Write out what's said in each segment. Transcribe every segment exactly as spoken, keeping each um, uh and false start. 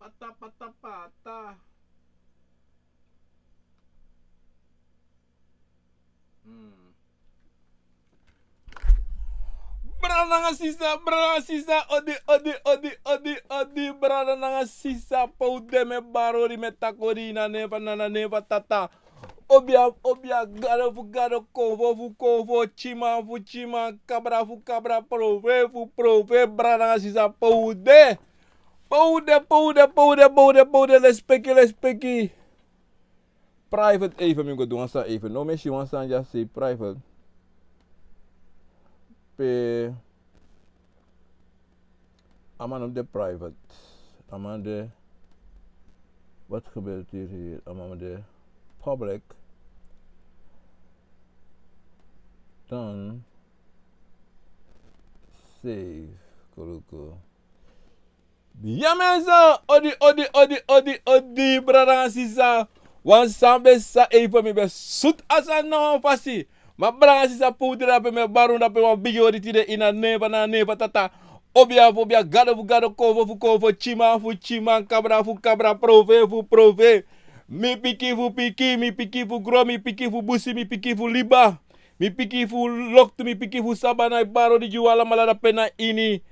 Pata, pata, pata. Hmm. Brada nanga sisa, brada nanga sisa, odi, odi, odi, odi, odi, brada nanga sisa, pe un de, mi e bari odi, mi e taki odi, na nen fu, na, na nen fu Tata. Obia, obia, gado fu gado, konfo fu konfo, tyiman fu tyiman, kabra fu kabra, profeti fu profeti, brada nanga sisa, pe un de. Pe un de, pe un de, pe un de, pe un de, pe un de, lespeki, lespeki. Private even, mi go du wan sani even. No, mi e si wan sani dya sei private. Pe a man no de private. A man de, wat gebeurt hier, hier? A man de public. Dan save, koluku. Ya mensen, odi, odi, odi, odi, odi, brada nanga sisa. Wan sani ben sa even, mi ben sutu a sani na wan fasi. Ma brada nanga sisa, pe un de, dape mi e bari un, dape wan bigi odi tide ini a nen fu, na a nen fu Tata. Obia fu obia, gado fu gado, konfo fu konfo, tyiman fu tyiman, kabra fu kabra, profeti fu profeti. Mi pikin fu pikin, mi pikin fu gron, mi pikin fu busi, mi pikin fu liba, mi pikin fu loktu, mi pikin fu sabana, e bari odi gi un alamala dape na ini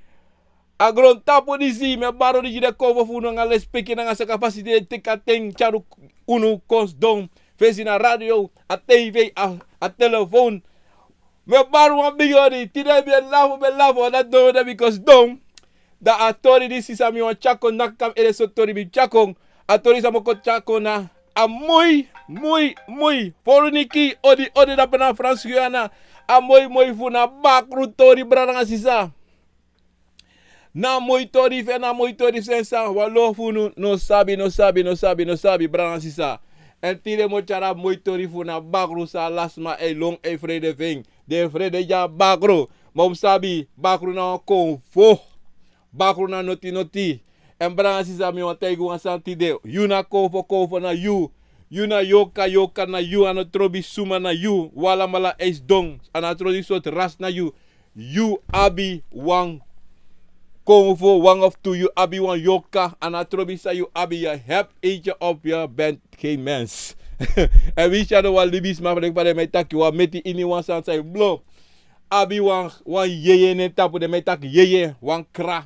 a grontapu disi, mi e bari odi gi den konfo fu unu nanga lespeki nanga saka fasi di den e teki a ten tyari unu kon sidon fesi na radio, a tv, a, a telefon. Mi e bari wan bigi odi, tide mi e lafu, mi e lafu, a dati don, dati mi kon sidon. Dan a tori disi san mi wani tyari kon, naki mi ede, so tori mi tyari kon. A tori san mi o kon tyari kon na a moi, moi, moi. Folu niki, odi, odi dape na Frans Guyana. A moi, moi fu na bakru tori, brada nanga sisa. Na moi tori fu en, na moi tori fu en, san wan lo fu unu no sabi, no sabi, no sabi, no sabi, brada nanga sisa. Èn tide mi o tyari a moi tori fu na bakru, san a lasma e lon e frede fu en. Den e frede gi a bakru. Ma un sabi, bakru na wan konfo. Bakru na noti noti. Èn brada nanga sisa, mi wani taigi un wan sani tide. Yu na konfo, konfo na yu. Yu na yorka, yorka na yu. A no trobi suma na yu. Un alamala e sidon. A no trobi sortu ras na yu. Yu abi wan konfo, wan of tu, yu abi wan yorka, a no trobi san yu abi, yu hebi eentje of yu ben geen mens. Èn winsi a no wan libisma, fa den e taki, wan meti ini wan sani san e blo, abi wan, wan yeye na en tapu, den e taki yeye, wan kra.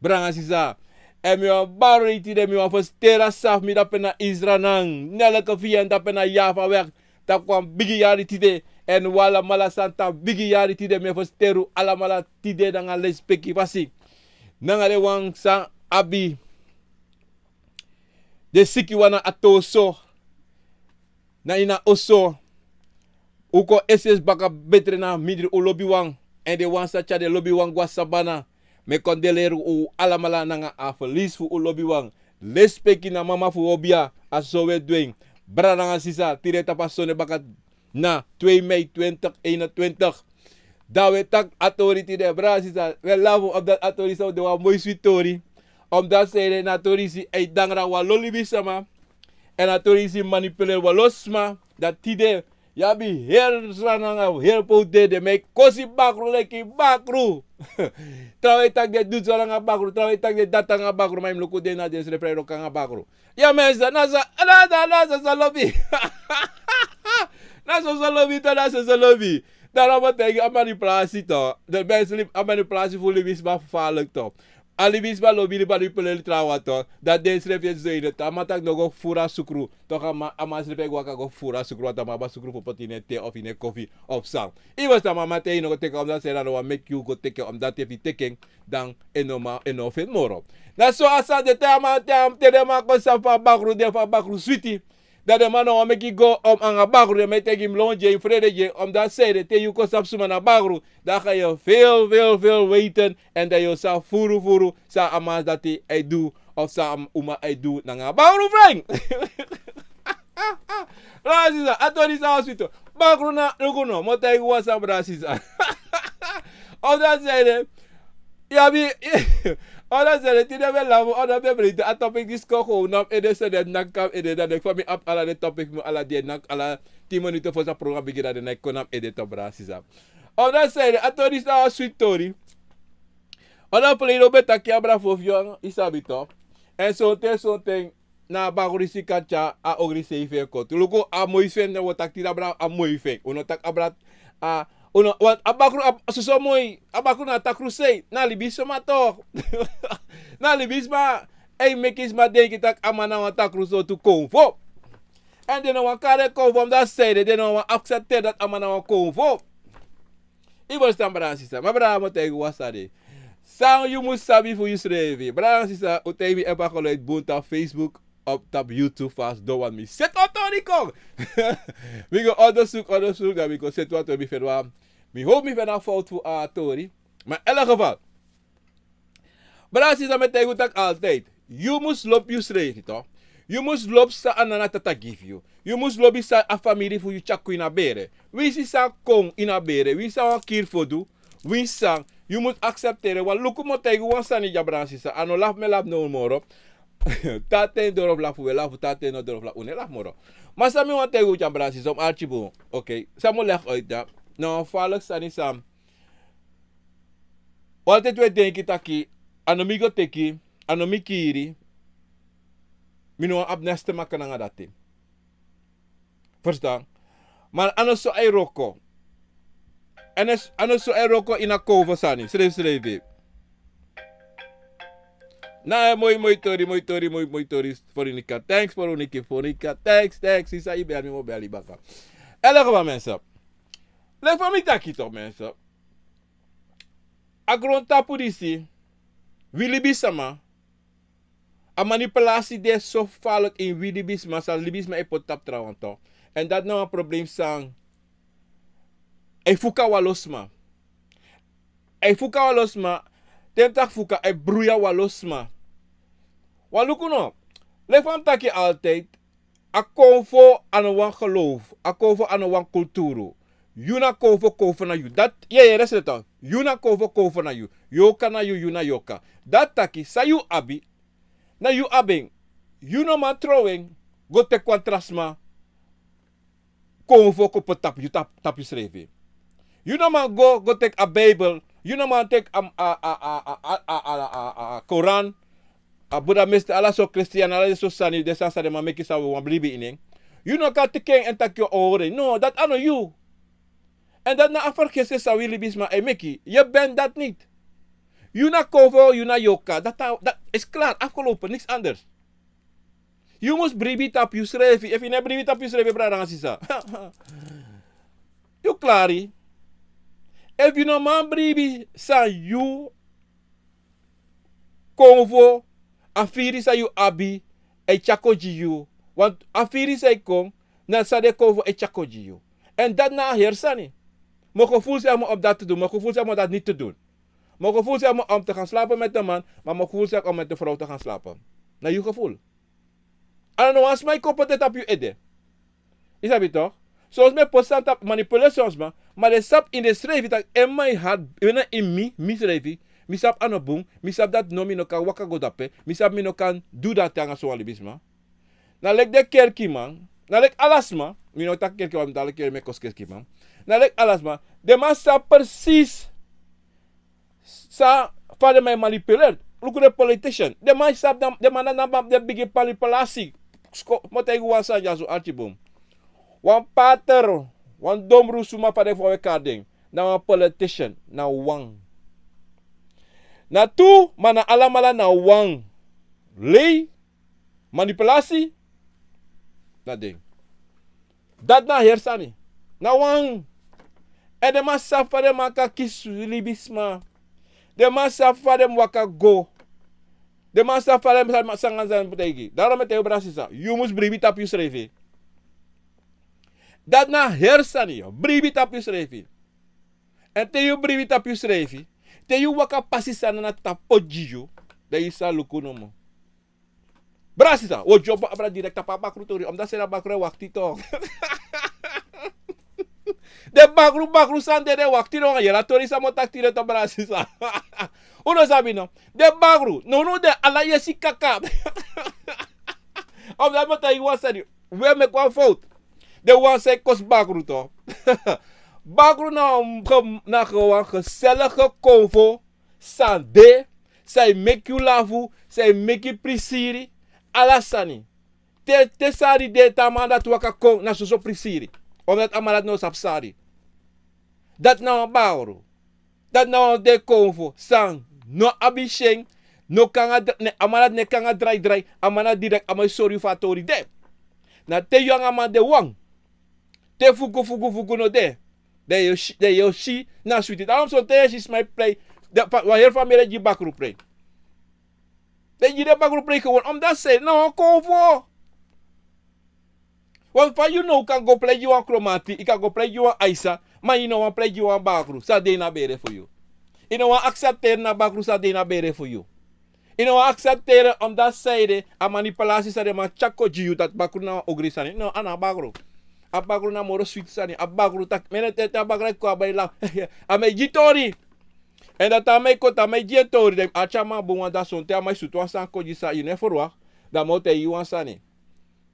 Brada nanga sisa. Èn mi wani bari yu tide, mi wani festeri a sa fu mi dape na Israel nan. Nelke fi en dape na Java weg. Taki wan bigi yari tide. Èn un alamala san tan bigi yari tide, mi e festeri un alamala tide nanga lespeki fasi. Nanga den wan san abi den sikiwan na a toso, na ini a oso. Un kon esi esi baka betre na mindri un lobiwan. Èn den wan sa tyari den lobiwan go a sabana. Mi e kon de leri un alamala nanga a ferlies fu un lobiwan. Lespeki na mama fu obia, a so un e du en. Brada nanga sisa, tide tapu a sonde baka na twee mei twintig eenentwintig. Dan un e taki a tori tide, brada sisa, un e lafu, omdat a tori san un de wan moi switi tori. Omdat sanede na a tori disi e dangra wan lo libisma. Èn a tori disi manipuleri wan lo sma. Dan tide, yu abi heri Sranan nanga heri pe un de, den man e kosi bakru leki bakru. Trawan e taki den du so nanga bakru, trawan e taki den dati nanga bakru, ma yu mus luku den na densrefi e wroko nanga bakru. Ya mensen, na so, na so, na so, so lobi. Na so, so lobi, to, na so, so lobi. Daarom mi e taigi, a manipulatie to. Den mensen, a manipulatie fu libisma gevaarlijk to. A libisma lobi, libi, manipuleli trawan to. Dan densrefi e soi de to. A man taki no go fufuru a sukru. Toch a man, a man srefi e go waka go fufuru a sukru, want a man abi a sukru fu poti ini en te of ini en kofi of san. Yu mus, a man, a man taigi yu no go teki en, omdat a sani no wani meki yu go teki en, omdat efu yu teki en, dan en no man, en no feni moro. Na so a sani de, te a man, te a, te den man kon sabi fu a bakru, den fu a bakru switi. Dan den man no wani meki yu go om anga bakru, den man e taigi yu mus lon gi en, frede gi en, omdat sanede, te yu kon sabi suma na bakru, dan ga yu veel, veel, veel weten, èn dan yu o sabi furu, furu san a man dati e du, of san a uma e du nanga bakru, fu en. Brada sisa, a tori disi na wan switi. Bakru na, luku no, mi o taigi wan sani, brada sisa. Omdat sanede, yu abi, omdat sanede, tide mi e lafu, omdat mi e breiti, a topic disi kon, kon na mi ede, so den naki na mi ede, dan den fa mi abi ala den topic, mi ala den naki, ala tin minuten fosi a program bigin, dan den naki kon na mi ede to, brada sisa. Omdat sanede, a tori disi na wan switi tori. Omdat verleden un ben taki abra fu yu, yu sabi to. Èn sonten, sonten, na a bakru disi kan tyari a ogri sei fu en kon. Luku, a moi fu en, no, wi o taki tide abra a moi fu en. Un no taki abra a, un no, want a bakru, a, soso moi, a bakru na takru sei, na libisma toch. Na libisma, e meki sma denki taki a man na wan takru sortu konfo. Èn den no wani kari en konfo, omdat a sei de, den no wani accepteren dati a man na wan konfo. Yu mus tan, brada, sisa. Ma brada, mi o taigi yu wan sani. San yu mus sabi fu yusrefi. Brada, sisa, un taigi mi epa geluid bun tapu Facebook, op tapu YouTube, fa a sidon, want mi seti wan tori kon. Mi go onderzoek, onderzoek, dan mi go seti wan tori, mi feni wan. Mi hoop mi feni a fout fu a tori. Ma in elk geval, brada, sisa, mi e taigi un taki altijd. Yu mus lobi yusrefi, toch? Yu mus lobi san a nana tata gi fu yu. Yu mus lobi san a famiri fu yu tyari kon ini a bere. Winsi san kon ini a bere, winsi san wan kiri fu du, winsi san, yu mus accepteren. Want luku, mi o taigi un wan sani dya, brada, sisa. A no lafu mi e lafu no moro. Te a ten doro fu lafu, un e lafu, te a ten no doro fu lafu, un no e lafu moro. Ma san mi wani taigi un dya, brada, sisa, un mus arki bun. Oké. San mi o leg uit dya, na wan falsi sani san wan ten tu e denki taki, a no mi go teki, a no mi kiri, mi no wani abi neste maka nanga dati. Verstaan? Ma a no so a e wroko. A no, a no so a e wroko ini a konfo sani, srefi, srefi. Na moi, moi tori, moi tori, moi, moi tori, Veronica. Thanks, Veronica, Veronica. Thanks, thanks. Sisa, i bel mi, mi o bel yu baka. Elk geval, mensen. Leki fa mi taki toch, mensen. A grontapu disi, wi libisma, a manipulasi de so falsi ini wi libisma, san libisma e poti tapu trawan toch. Èn dati na wan problem san e fuka wan lo sma. E fuka wan lo sma, te mi taki fuka, e bruya wan lo sma. Wan luku no, leki fa mi taki altijd, a konfo a no wan geloof, a konfo a no wan kulturu. Yu na konfo, konfo na yu. Dati, yere, yere, srefi. Yu na konfo, konfo na yu. Yorka na yu, yu na yorka. Dati taki, san yu abi, na yu abi en. Yu no man trow en go teki wan tra sma konfo kon poti tapu yu, tapu, tapu yusrefi. Yu no man go, go teki a Bijbel. Yu no man teki a, a, a Koran. A Buddha, mester, ala sortu Christian, ala den sortu sani, den sani san den man meki san wi wani bribi ini en. Yu no kan teki en èn taki yu o hori en. No, dati a no yu. Èn dati na a vergissing san wi libisma e meki. Je bent dat niet. Yu na konfo, yu na yorka. Dati a, dati is klaar, afgelopen, niks anders. Yu mus bribi tapu yusrefi. Efu yu no e bribi tapu yusrefi, brada nanga sisa, yu klari. Efu yu no man bribi san yu konfo, a firi san yu abi, e tyari kon gi yu. Want a firi san e kon, na san den konfo e tyari kon gi yu. Èn dati na a heri sani. Mi o gevoel srefi mi om dati te doen, mi o gevoel srefi mi om dati niet te doen. Mi o gevoel srefi mi om te gaan slapen met een man, maar mi o gevoel srefi om met een vrouw te gaan slapen. Na yu gevoel. A no wan sma e kon poti en tapu yu ede. Yu sabi toch? Son sma e poti sani tapu, manipuleer son sma, ma den sabi ini densrefi taki, in mijn hart, ini mi, misrefi, mi sabi a no bun, mi sabi dati no, mi no kan waka go dape, mi sabi mi no kan du dati anga so wan libisma. Na leki den kerkiman, na leki ala sma, mi no taki kerkiman, mi no taki kerki, mi e kosi kerkiman. Na leki ala sma, den man sabi precies san, fa den man e manipuleer. Luku den politician. Den man sabi, den man na, na den bigi manipulasi. Sko, mi o taigi wan sani dyaso, arki bun. Wan pater, wan domru suma, fa den fu wan we kari den. Na wan politician, na wan. Na tu, ma na alamala na wan. Lei, manipulasi, na den. Dati na a heri sani. Na wan. Èn den man sabi fa den man kan kisi libisma. Den man sabi fa den waka go. Den man sabi fa den sanga sani mus taigi. Daarom mi e taigi yu, brada, sisa. Yu mus bribi tapu yusrefi. Dati na a heri sani, yu bribi tapu yusrefi. Èn te yu bribi tapu yusrefi, te yu waka pasi san a nana tata poti gi yu, dan yu sa luku nomo. Brada, sisa, wi o dyompo abra direct tapu a bakru tori, omdat seri a bakru e wakti toch. Den bakru, bakru sani de, den e wakti no, anga yere a tori san mi o taki tide toch, brada, sisa. Un no sabi no. Den bakru, nownow den ala yesi kaka. Omdat mi o taigi wan sani, wi e meki wan fout. Den wan san e kosi bakru toch. Bakru na wan ge-, na ge-, wan gezellige konfo san de, san e meki yu lafu, san e meki prisiri, ala sani. Te te sari de te a man dati waka kon na soso prisiri. Omdati a man dati no sabi sari. Dati na wan bakru. Dati na wan de konfo san no abi syen. No kan a dra- ne a man dati ne kan a drai drai. A man dati direk a man e sori yu fu a tori de. Na te yu anga a man de wan, te fuku fuku fuku no de, dan yu o si dan yu o si na switi. Darom sonten yu e si sma e prei. Wan heri famiri e gi bakru prei. Den gi den bakru prei gewon omdati sei na wan konfo. Wan fa yu no kan go prei gi wan kromanti yu kan go prei gi wan aisa. Ma yu no wan prei gi wan bakru san de ini a bere fu yu. Yu no wan aksepteri na bakru san de ini a bere fu yu. Yu no wan aksepteri omdati sei de a manipulasi san den man tyari kon gi yu dati bakru na wan ogri sani no a na a bakru. A bakru na moro switi sani a bakru taki mi no te te a bakru e kon a bai lafu. A mi e gi tori. Èn dati a mi e kon te a mi e gi en tori dan yu mus arki a man bun wan dati sonten a mi e sutu wan sani kon gi san yu no e ferwakti. Dan mi o taigi yu wan sani.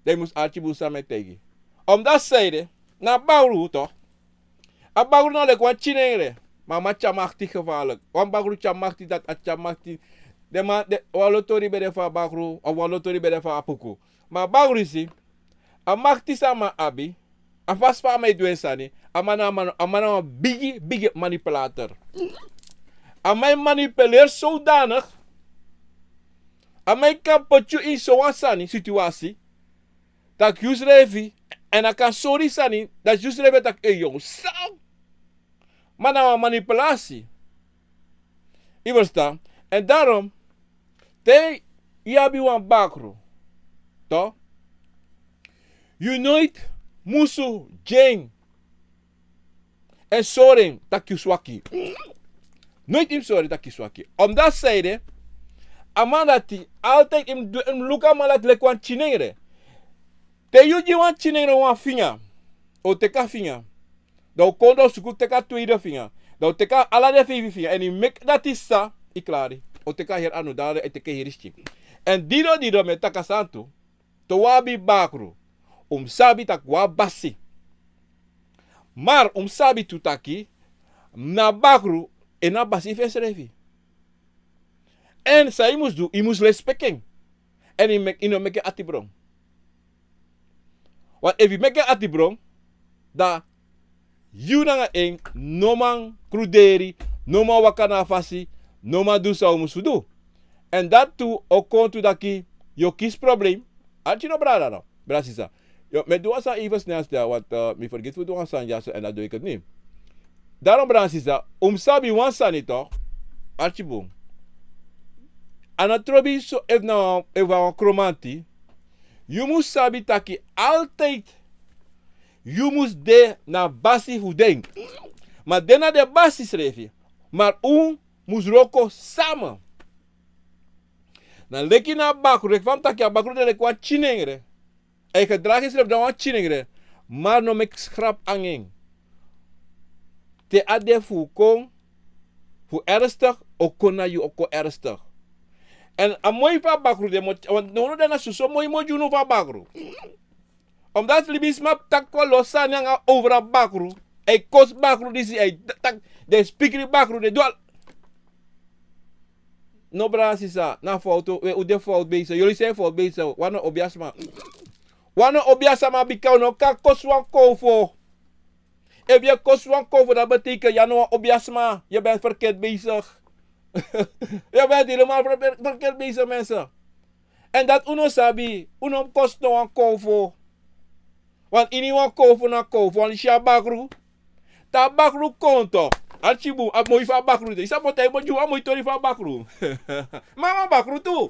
Dan yu mus arki bun san mi e taigi. Omdati sei de na a bakru tok. A bakru na leki wan kinengre. Ma a man tyari makti gefarlik wan bakru tyari makti dati a tyari makti. Den man wan lo tori ben de fu a bakru of wan lo tori ben de fu a puku. Ma a bakru yu si a makti san a man abi. A fasi fa a man e du en sani. A man na wan bigi bigi manipulator. A man e manipuleri sowdanik a man e kan poti yu ini sowan sani situasi. Tak' yu srefi èn a kan sori sani. Dati yu srefi e taki ei yongu san. Ma na wan manipulasi. Yu ferstan? Èn darom te yu abi wan bakru to yu noiti musu gi en. Èn sori en tak' yu swaki. Noiti yu mus sori en tak' yu swaki. Omdati sei de a man dati altidi yu mus luku a man dati leki wan kinengre. Te yu gi wan kinengre wan finga o teki a finga. Dan o kon dan o suku teki a tweide finga. Dan o teki ala den feifi finga èn yu meki dati sa yu klari. O teki a heri anu dan a e teki en heri skin. Èn dido dido mi e taki a sani tu. Te un abi bakru un mus sabi tak' un abi basi. Mar un mus sabi tu taki na bakru en na basi fu ensrefi. Èn san yu mus du yu mus lespeki en. Èn yu no meki en ati bron. Want efu yu meki en ati bron dan yu nanga en no man kruderi, no man waka na a fasi, no man du san un mus fu du. Èn dati tu o kon tu daki yu o kisi problem. Arki no brada no brada sisa. Mi e du wan sani even snel snel want mi fergiti fu du wan sani dyaso èn a du eki ni. Darom brada sisa un mus sabi wan sani tok. Arki bun. A no trobi so efu na wan kromanti. Yu mus sabi taki altidi yu mus de na basi fu den. Ma den na den basi srefi. Mar un mus wroko sama. Na leki na a bakru leki fa mi taki a bakru de leki wan kinengre. A e gedragi srefi dan wan kinengre. Mar no meki skrapu anga en. Te a de fu un kon fu ernstig o kon na yu o kon ernstig. Èn a moi fu a bakru de moti a wani nownu de na soso moi moti unu fu a bakru. Omdati libisma taki kon lo sani anga owru a bakru. A e kosi bakru disi a e taki den e spikri bakru den du ala. No brada sisa na fowtu we un de fowtu beisa yolisi en fowtu beisa. Wan no obi a sma. Wan no obi a sama bika un no kan kosi wan kowfu. Efu yu e kosi wan kowfu dati beteiken yu a no wan obi a sma yu ben ferkert beisik. Yu ben helimal ferkert beisik mense. Èn dati un no sabi un no mus kosi no wan kowfu. Wan ini wan kowfu na kowfu wan si a bakru. Te a bakru kon to. Arki bun a moi fu a bakru de yu sabi wan tai yu bo gi wan moi tori fu a bakru. Ma a wan bakru tu.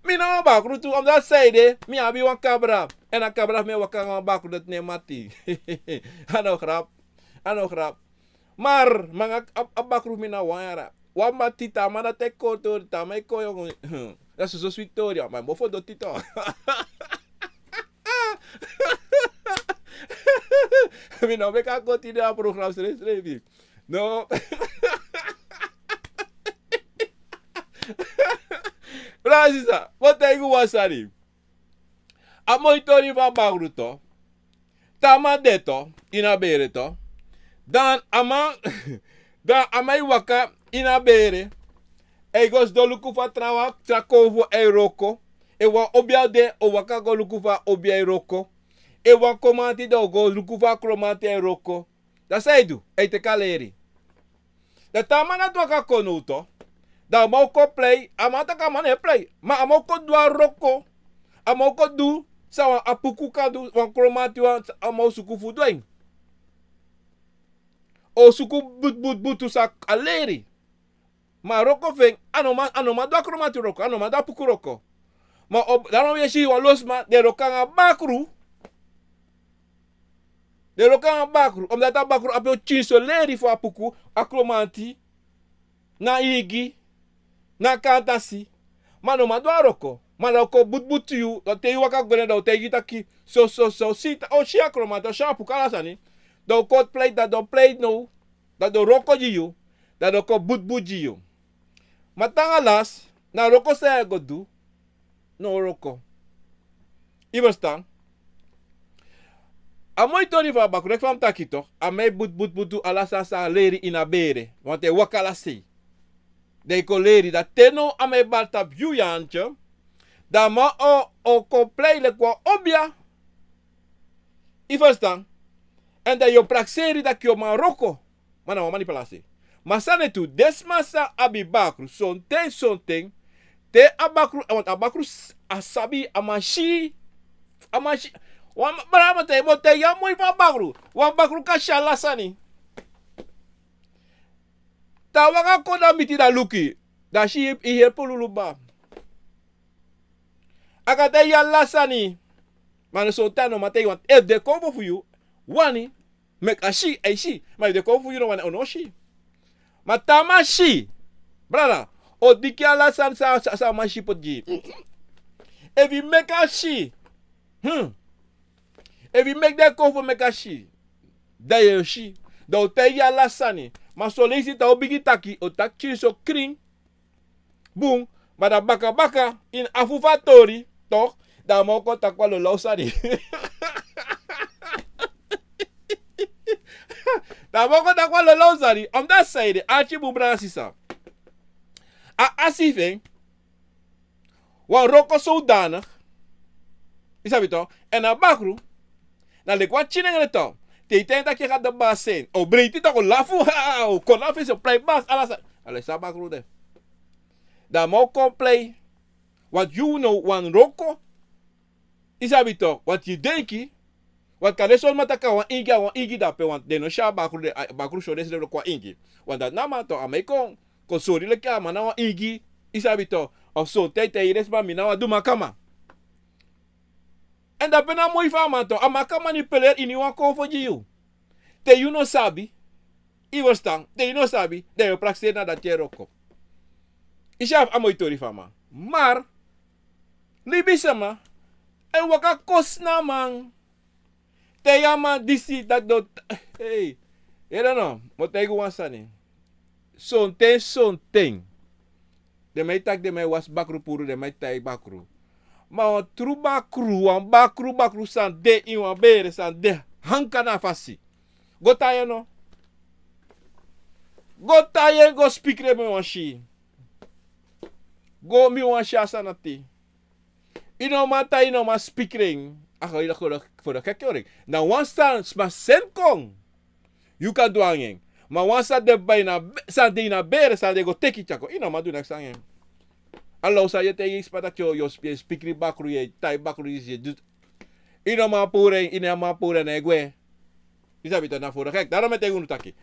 Mi na wan bakru tu omdati san ede mi abi wan kabra. Èn a kabra fu mi e waka nanga wan bakru dati na en mati. A no grap. A no grap. Mar mi nanga a bakru fu mi na wan yara. Wan mati te a man dati e kon tori te a man e kon yongu. Na soso switi tori a man e mofo doti to. Mi no meki a kontini a program srefsrefi. No. Brada sisa mi o taigi un wan sani. A moi tori fu a bakru to. Te a man de to ini a bere to. Dan a man dan a man e waka ini a bere. A e go sidon luku fa trawan tra konfo e wroko. Efu wan obia de, a o waka go luku fa a obia e wroko. Efu wan kromanti de, a o go luku fa a kromanti e wroko. Da san a e du, a e teki a leri. Da te a man dati waka kon now tu, da a man o kon prei, a man taki a man no e prei. Ma a man o kon du a wroko. A man o kon du san wan apuku kan du, wan kromanti wan, a man o suku fu du en. A o suku butu butu butu san a leri. Ma a wroko fu en, a no man, a no man du a kromanti wroko, a no man du a apuku wroko. Ma o, da no wi e si wan lo sma, den e wroko nanga bakru. Den e wroko nanga bakru, omdat a bakru abi o tyinso leri fu apuku, a kromanti, na ingi, na kantasi. Ma a no man du a wroko. Ma da a o kon butu butu yu, da te yu waka go ne, da a o taigi yu taki, so, so, so, si, o si a kromanti, o si a apuku, ala sani. Da a o kon prei, da a o prei now. Da a o wroko gi yu, da a o kon butu butu gi yu. Ma te nanga lasi, na wroko san yu e go du, no wroko. Yu e ferstan? A moi tori fu a bakru, leki fa mi taki tok, a man e butu butu butu ala sani san a leri ini a bere, want a e waka ala sei. Da yu kon leri, da te now a man e bari tapu yu, Yantye, da a man o, o kon prei leki wan obia. Yu e ferstan? Èn da yu o prakseri taki yu o man wroko. Ma na wan manipulasi. Ma sani tu, den sma san abi bakru, sonten, sonten, te a bakru, a, a bakru s-, a sabi, a man si, a man si. Wan brada, mi o taigi, mi o taigi a moi fu a bakru. Wan bakru kan si ala sani. Te a waka kon, da a miti, da a luku yu, da a si yu e heri pululu kaba. A kan taigi yu ala sani. Ma na sonten a no man taigi yu, want efu den konfo fu yu wani, meki a si, a e si. Ma efu den konfo fu yu no wani, a no o si. Ma te a man si, brada, a o diki ala sani san, san, san a man si poti gi yu. Efu yu meki a si, hmm. Efu yu meki den konfo meki a si, da yu o si. Da a o taigi yu ala sani. Ma son leisi te a o bigin taki, a o taki tyinso krin. Bun, ma da baka baka, ini afu fu a tori, tok, da a man o kon taki wan lawlaw sani. Da a man o kon taki wan lawlaw sani, omdat san ede, arki bun, brada, sisa. A, a si fu en, wan wroko zodanig, yu sabi tok, èn a bakru, na leki wan tyinengre tok. Te yu taigi en taki yu e go na basi, a o breiti tok, a o lafu, a o kon lafu, a o prei basi, ala sani. A leki san a bakru de. Da a man o kon prei, want yu no wani wroko. Yu sabi tok, want yu denki, want kande son man taki a wan ingi, a wan ingi dape, want den no si a bakru de, a bakru si den srefi leki wan ingi. Want dati na a man tok, a man e kon, kon sori leki a man na wan ingi, yu sabi tok, of sonten te yu e taigi den sma mi na wan dumakama. Èn dape na a moi fu a man tok, a man kan manipuleri ini wan konfo gi yu. Te yu no sabi, yu e ferstan, te yu no sabi, da yu o prakseri na dati yu e wroko. Yu si a moi tori fu a man. Ma libisma e waka kosi na a man. Te yu a man disi dati, no, hey, yu no, mi o taigi wan sani. Sonten, sonten, den man e taki den man e wasi bakru puru, den man e tai bakru. Ma wan tru bakru, wan bakru, bakru san de ini wan bere, san de hanka na fasi. Go tai en no. Go tai en, go spikri en, mi wani si. Go, mi wani si a sani dati. Yu no man tai, yu no man spikri en. A go, yu go, go, go, go, go, go. Na wan sani sma seni kon, yu kan du nanga en. Ma wan san de bai na be-, san de ini a bere, san den go teki tyari kon, yu no man du neks nanga en. Ala san yu e taigi sma taki yu, yu e spikri bakru, yu e tai bakru, yu e du. Yu no man puru en, yu no man puru en, na e gwe. Yu sabi tok, na fu dati, daarom mi e taigi unu taki.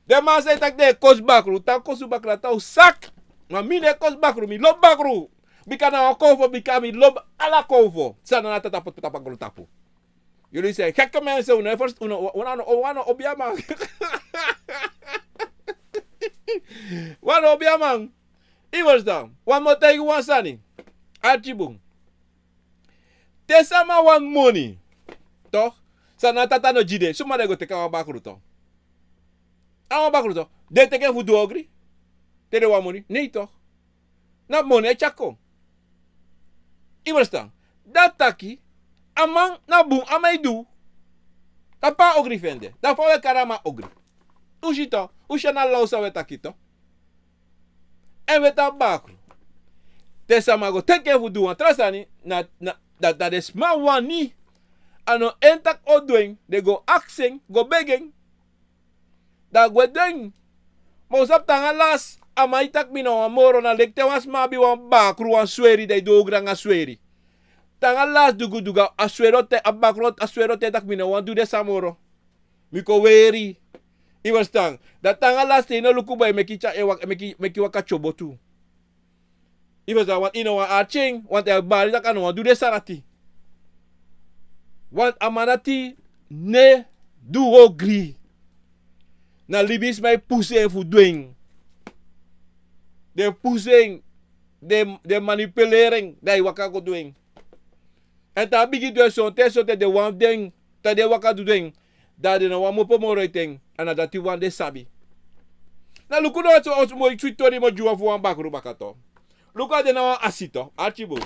Den man san e taki den e kosi bakru, te a kosi bakru, a taki yu saki. Ma mi no e kosi bakru, mi lobi bakru. Bika na wan konfo, bika mi lobi ala konfo. San na a tata poti tapu a grontapu. Yu e si, gekke mensen, unu e ferstan, unu, unu, unu, unu, unu, obiaman. Unu obiaman. Yu e ferstan, wan mi o taigi wan sani. Arki bun. Te sama wani moni, tok, san na a tata no gi den, suma den go teki a wan bakru, tok. A wan bakru, tok. Den teki en fu du ogri. Te den wani moni, nei, tok. Na moni e tyari kon. Yu e ferstan? Dati taki, a man na bun a man e du. Tapu a ogri fu en de. Da fa wi e kari a man ogri? Un si tok, un si a na law san wi e taki tok. Èn weti a bakru. Te sama go teki en fu du wan tra sani, na, na, da, da den sma wani. A no en taki o du en, den go aksi en, go begi en. Da a go e du en. Ma un sabi te anga lasi, a man e taki mi no wani moro, na leki te wan sma abi wan bakru, wan sweri, da e du ogri anga sweri. Te anga lasi dugudugu, a sweri o te, a bakru, a sweri o te taki mi no wani du den sani moro. Mi kon weri. I ferstan? Da te anga lasi te i no luku boi, meki tya, e wak-, meki, meki waka tyobo tu. I ferstan? Want i no wani arki en, want a e bari taki a no wani du den sani dati. Want a man dati no e du ogri. Na libisma e pusu en fu du en. Den pusu en, den, den manipuleri en, da a e waka go du en. Èn te a bigin du en sonten, sonten den wan fu den, te den waka du du en, da den no wani mopo moro ete en, a na dati wan den sabi. Na luku no, so, so, mo switi tori mi o gi wan fu wan bakru baka tu. Luku, a de na wan asi tu, arki bun.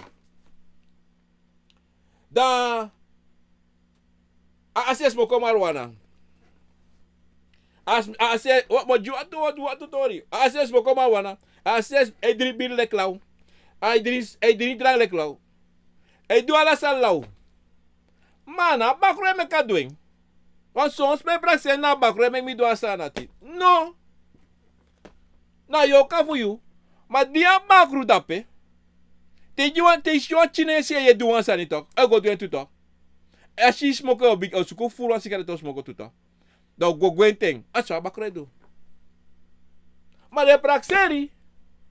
Da a asi e smoko marijuana. A asi, a asi e, wa-, mi o gi wan tu, wan tu, wan tu tori. A asi e smoko marijuana. A asi e, e dringi biri leki law. A e dringi, e dringi drangi leki law. E du ala sani law. Ma a no a bakru e meki a du en. Want son sma e prakseri na a bakru e meki mi du a sani dati. No. Na yu o kan fu yu. Ma di a bakru dape. Te i gi wan, te i si wan Chinesi e du wan sani tu, a e go du en tu tu. A si i smoko, yu o bigin, o suku furu wan sigareti o smoko tu tu. Da o go gwenti en. A so a bakru e du. Ma den prakseri,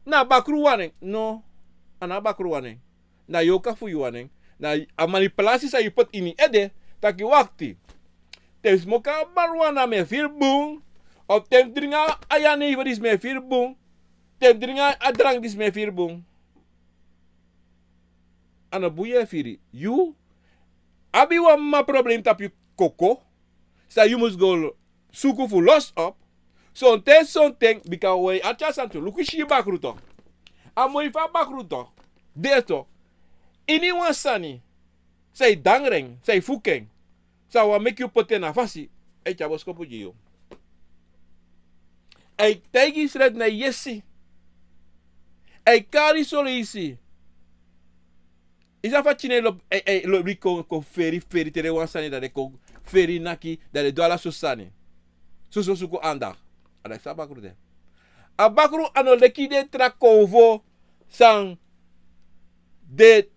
na a bakru wani en. No, a no a bakru wani en. Na yu o kan fu yu wani en. Na a manipulasi san yu poti ini ede, taki wakti. Te mi smoko a marijuana mi e firi bun. Of te mi dringi a jenever disi mi e firi bun. Te mi dringi a drangi disi mi e firi bun. A no bun yu e firi. Yu abi wan mama problem tapu yu koko. San yu mus go suku fu losi op. Sonten, sonten, bika wi e arki a sani tu. Luku, i si yu bakru tu. A moi fu a bakru tu. De tu. Ini wan sani. San e dangri en, san e fuku en. San wani meki yu poti en na fasi. A e tyari boskopu gi yu. A e taigi yu sreti na yesi. A e kari solo isi. I sabi fa Chinesi lobi, e, e, lobi kon, kon feri, feri, te den wani sani, da den kon feri naki, da den du ala soso sani. Soso suku anda. A dati san a bakru de. A bakru a no leki den tra konfo san den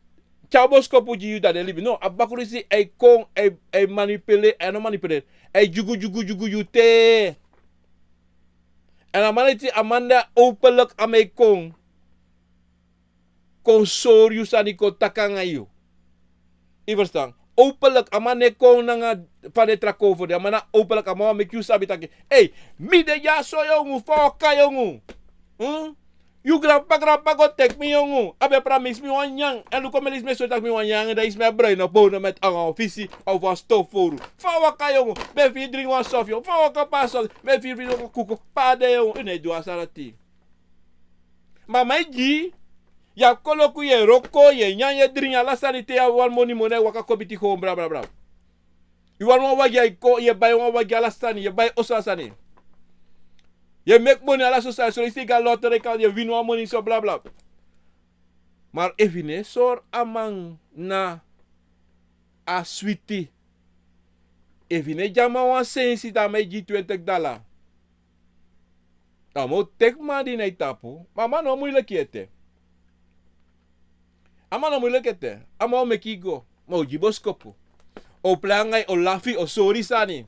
tyari boskopu gi yu da den libi. No, a bakru disi a e kon, a e, a e manipuleri, a e no manipuleri. A e dyugu, dyugu, dyugu yu te. Èn a man dati, a man dati openlijk a man e kon. Kon sori yu sani, kon taki nanga yu. I ferstan? Openlijk, a man no e kon nanga fa den tra konfo de. A man na openlijk, a man wani meki yu sabi taki: "Ei, mi de dyaso yongu, fa waka yongu. Hm? Yu granp'pa, granp'pa go teki mi yongu. A ben pramisi mi wan nyanyan. Èn luku mi e lisi, mi e sori taki mi wan nyanyan, dan yu si mi e brei no bono meti anga wan fisi, of wan stofowru. Fa waka yongu. Mi e firi dringi wan sofi yongu. Fa waka pasa, mi e firi firi wan kuku. Fa a de yongu." Yu no e du a sani dati. Ma a man e gi, yu abi koloku, yu e wroko, yu e nyan, yu e dringi, ala sani, te yu abi wan moni, moni e waka kon miti yu, bra, bra, bra. Yu wani wan wagi, yu e kon, yu e bai wan wagi, ala sani, yu e bai oso, ala sani. Yu e meki moni, ala so sani, so yu si yu go a lottery, kan yu wini wan moni so, bla, bla. Ma efu yu no e sori a man na a switi, efu yu no e gi a man wan sensi, dan a man e gi yu twenti dala. A man o teki man di na yu tapu, ma a man no o muileki ete. A man no o muileki ete. A man o meki yu go, ma o gi boskopu. O plei anga yu, o lafu, o sori sani.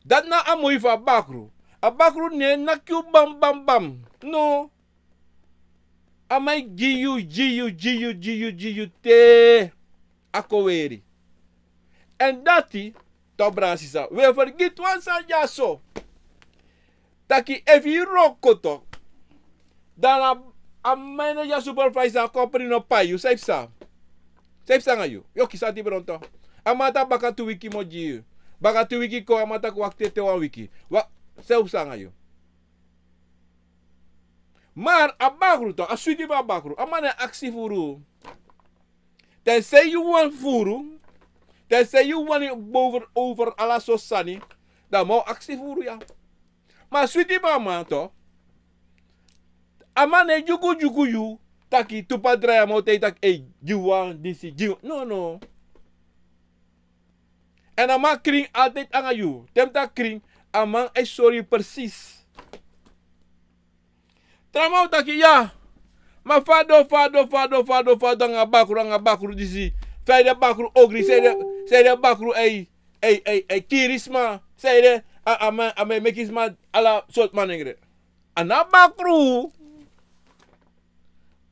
Dati na a moi fu a bakru. A bakru no e naki yu bam, bam, bam. No. A man e gi yu, gi yu, gi yu, gi yu, gi yu, te a kon weri. Èn dati, tok brada, sisa, wi e fergiti wan sani dyaso. Taki efu yu wroko tok, dan a, a manager, supervisor, a company no pai yu, san e psa? San e psa nanga yu? Yu o kisi ati bron tok. A man taki baka tu wiki mi o gi yu. Baka tu wiki kon, a man taki wakti ete wan wiki. Wa, san e psa nanga yu? Ma a bakru tok, a switi fu a bakru, a man no e aksi furu. Te san yu wani furu, te san yu wani over, over ala so sani, dan a man o aksi furu ya. Ma a switi fu a man tok, A man no e dyugu dyugu yu taki tu pa drai a man o taigi taki ei, gi wan disi, gi wan. No, no. Èn a man krin altijd nanga yu. Te mi taki krin, a man e sori yu presis. Tra man o taki ya. Ma fa a de, fa a de, fa a de, fa a de, fa a de nanga bakru, nanga bakru disi. Fa a de bakru ogri, san a de, san a de bakru e, e, e, e kiri sma. San a de a, a man, a man e meki sma ala sortu manengre. A no a bakru.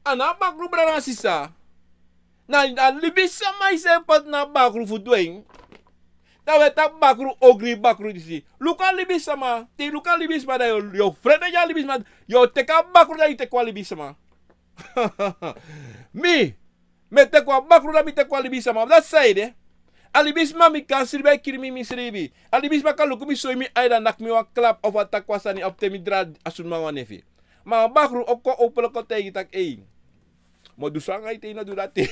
A no a bakru, brada nanga sisa. Na, na libisama e seni poti na a bakru fu du en. Dan wi e taki bakru ogri, bakru disi. Luku a libisama. Te yu luku a libisama dan yu o, yu o frede gi a libisama. Yu o teki a bakru dan yu teki wan libisama. Mi, mi e teki wan bakru dan mi teki wan libisama. Dati san ede. A libisma mi kan sribi, a e kiri mi, mi sribi. A libisma kan luku mi, soi mi ai, dan naki mi wan klap of a taki wan sani of te mi dra a suma wan nefi. Ma a bakru o kon openlijk kon taigi taki ei, mi o du so nanga yu te yu no du dati.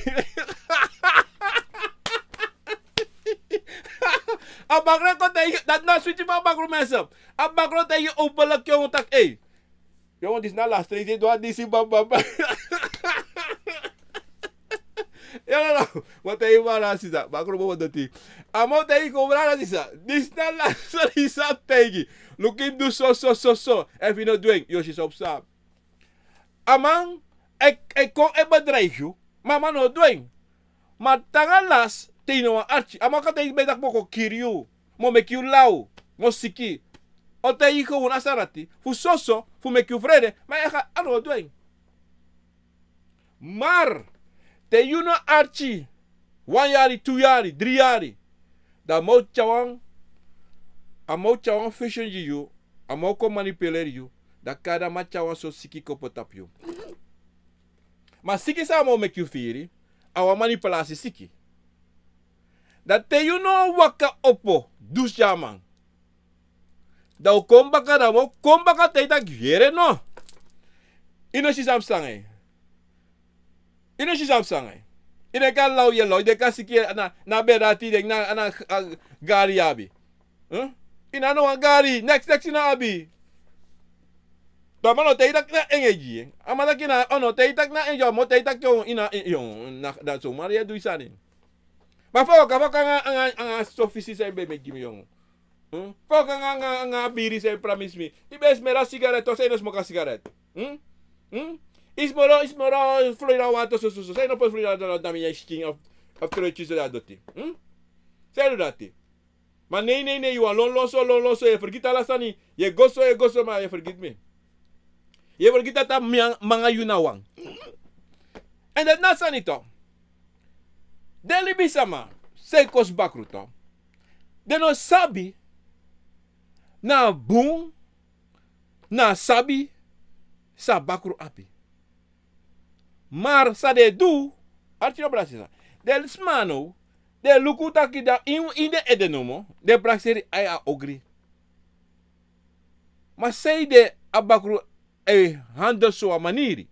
A bakru e kon taigi, dati na switi fu a bakru, mensen. A bakru o taigi openlijk, yongu, taki ei, yongu, disi na lastri, yu e du a disi, bam, bam, bam. Ya, no, no. Wan taigi, brada nanga sisa, bakru bobo doti. A man o taigi kon, brada nanga sisa, disi na lastri, san mi taigi. Luku, yu mus du so, so, so, so. Efu yu no du en, yu o si san o psa. A man e, e kon e bedreig yu, ma a man no o du en. Ma te nanga lasi, te yu no wani arki, a man kan taigi yu taki mi o kon kiri yu, mi o meki yu law, mi o siki. O taigi yu gewoon a sani dati fu soso, fu meki yu frede, ma a no o du en. Mar te yu no arki, wan yari, tu yari, dri yari, dan a man o tyari wan, a man o tyari wan vision gi yu, a man o kon manipuleri yu, dan kaba a man tyari wan sortu siki kon poti tapu yu. Ma siki san a man o meki yu firi, a wan manipulasi siki. Dan te yu no waka opo, dus gi a man. Dan a o kon baka, dan a man o kon baka taigi taki yere no. Yu no si san mi psa nanga en. Yu no si san mi psa nanga en. Yu no kan law yu e law, yu no kan siki, na, na bere dati yu denki na, na, a, gari yu abi. Hm? Yu no abi no wan gari, neks, neks yu no abi. Dan a man no taigi taki na en e gi en. A man taki na, o no taigi taki na en e gi, a man o taigi taki yongu, yu na, yongu, na, dan so mari yu e du yu sani. Ma fa a waka, fa a waka nanga, nanga, nanga so fisi san yu ben meki gi mi, yongu. Hm? Fa a waka nanga, nanga, nanga a biri san yu pramisi mi. Yu ben smeri a sigaret, san yu no smoki a sigaret. Hm? Hm? Yu smoro, yu smoro Florida water so, so, so. San yu no poti Florida water na mi yu e skin of, of troityi so, dati doti. Hm? San yu du dati? Ma nei, nei, nei, yu wani lon, lon so, lon, lon so, yu e fergiti ala sani. Yu e go so, yu e go so, ma yu e fergiti mi. Yu e fergiti taki mi nanga yu na wan. Èn dati na a sani tu. Den libisama san e kosi bakru tu, den no sabi na a bun, na a sabi san a bakru abi. Mar san den e du, arki no, brada nanga sisa. Den sma now, den e luku taki dan ini, ini den ede nomo, den e prakseri ai a ogri. Ma sanede a bakru e handel so a maniri.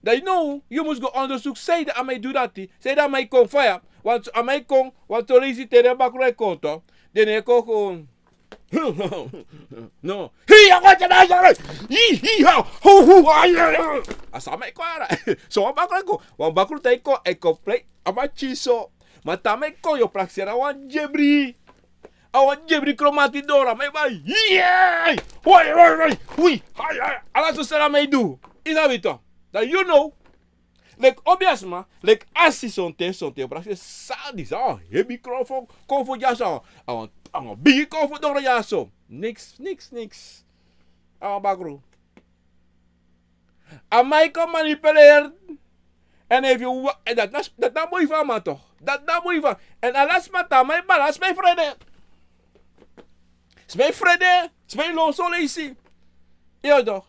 Dan yu now, yu mus go ondersuku sanede a man e du dati, sanede a man e kon faya, want a man e kon, want soleisi te den bakru e kon tu, den no e kon kon. No. Hi, a kon te na yara. Hi, hi, ha. Hu, hu, ha, ya, ya. A so a man e kon yara. So wan bakru e kon. Wan bakru te e kon, e kon plei. A man tyari so. Ma te a man e kon, yu o prakseri a wan dyebri. A wan dyebri kromati doro, a man e bai. Yee! Wai, wai, wai. Wi. Hai, hai. Ala so san a man e du. Yu sabi tu. Dan yu now. Leki obiasma, leki a si sonten, sonten, prakseri san disi, a wan hebi kromati, kromati dyaso, a wan, a wan bigi kromati doro dyaso. Niks, niks, niks. A wan bakru. A man e kon manipuleri. Èn efu yu wa-, èn dati na, dati na boi fu a man tu. Dati na boi fu a man. Èn ala sma, te a man e bari, ala sma e frede. Sma e frede, sma e lon soleisi. Yu e du.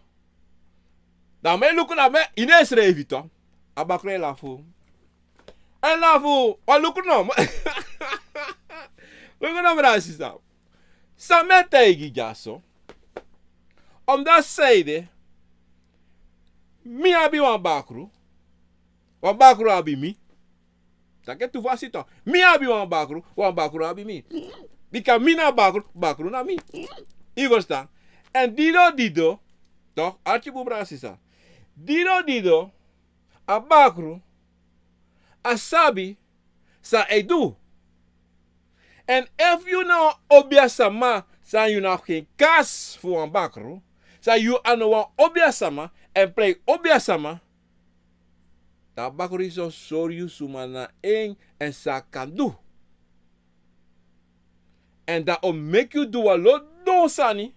Dan a man e luku na a man ini ensrefi tu. A bakru e lafu. A e lafu, wan luku no. Luku no, brada nanga sisa. San mi e taigi dyaso. Omdati sanede, mi abi wan bakru. Wan bakru abi mi. San e tu fasi tu. Mi abi wan bakru, wan bakru abi mi. Bika mi na bakru, bakru na mi. Yu ferstan? Èn dido, dido. Toch, arki bun, brada nanga sisa. Dido dido, a bakru, a sabi san a e du. Èn efu yu na wan obia sama, san yu na fu gen kasi fu wan bakru, san yu a no wan obia sama, èn prei obia sama, dan a bakru disi o sori yu suma na en èn san a kan du. Èn dan o meki yu du wan lo don sani.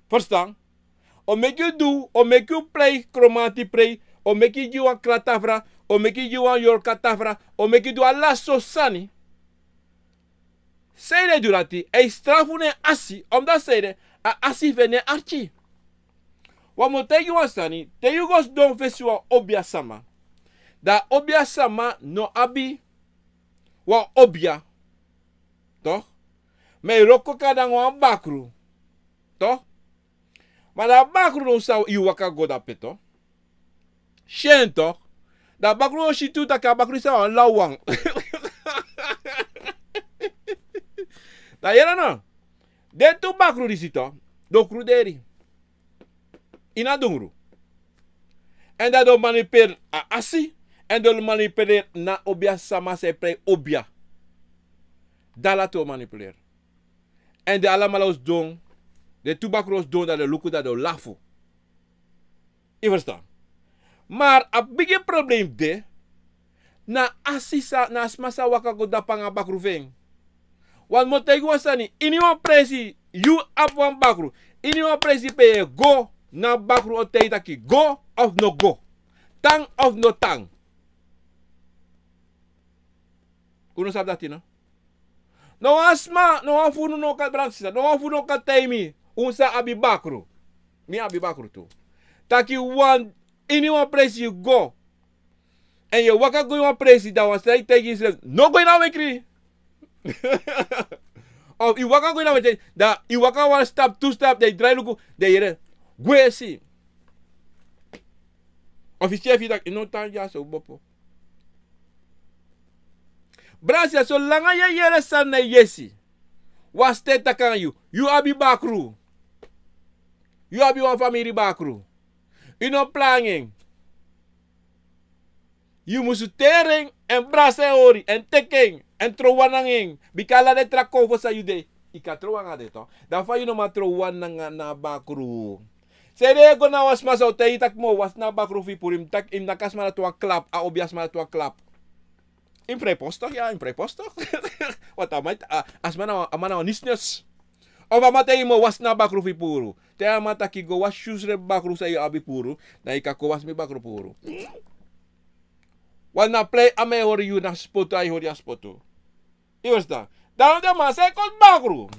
Ferstan? O meki yu du, o meki yu prei, kromanti prei, o meki yu gi wan kratafra, o meki yu gi wan yorkatafra, o meki yu du ala so sani. Sanede yu du dati, a e strafu na en asi, omdati sanede, a asi fu en na en arki. Wan mi o taigi wan sani, te yu go sidon fesi wan obia sama, dan a obia sama no abi wan obia. Toch? Ma yu wroko kon nanga wan bakru. Toch? Ma dan a bakru no sabi yu waka go dape, toch? Si en, toch? Dan a bakru o si tu taki a bakru disi na wan lawan. Dan yere no. Den tu bakru disi, toch, den o kruderi ini a dungru. Èn dan den o manipuleri a asi, èn den o manipuleri na obia sama san e prei obia. Dan ala tu o manipuleri. Èn den alamala o sidon, den tu bakru o sidon, dan den o luku, dan den o lafu. Yu ferstan? Ma a bigi problem de na a sisa, na a sma san waka go dape nanga a bakru fu en. Wan mi o taigi wan sani, ini wan presi yu abi wan bakru, ini wan presi pe yu e go, na a bakru o taigi taki go of no go, tan of no tan. Un no sabi dati, no? No wan sma, no wan fu unu no kan, brada, sisa, no wan fu unu no kan taigi mi, un sa abi bakru. Mi abi bakru tu. Taki wan, ini wan presi yu go, èn yu e waka go ini wan presi, dan wan sani taigi yusrefi, no go ini a wekri. Of yu waka go ini a wekri, dan yu waka wan stap, tu stap, dan yu drai luku, dan yu yere, gwe si. Of yu si efu yu taki, no, tan dya so, bopo. Brada, solanga yu e yere sani na yu yesi, wan siten taki nanga yu, yu abi bakru. Yu abi wan famiri bakru. Yu no plan nanga en. Yu musu teri en, èn brasa en hori, èn teki en, èn trow wan nanga en. Bika ala den tra konfo san yu de, yu kan trow wan nanga den, toch. Dan fa yu no man trow wan nanga na bakru? Sanede yu e go na wan sma san o taigi yu taki mi o wasi na bakru fu yu puru, yu mus taki, yu mus naki a sma dati wan klap, a obia sma dati wan klap. Yu mus vrijpostig, ya, yu mus vrijpostig. Want a man, a, a sma na wan, a man na wan nisnes. Of a man taigi yu mi o wasi na bakru fu yu puru. Te a man taki go wasi yusrefi bakru san yu abi puru, dan yu kan kon wasi mi bakru puru. Want na plei a man e hori yu, na spotu a e hori yu, a spotu. Yu ferstan? Dan den man san e kosi bakru,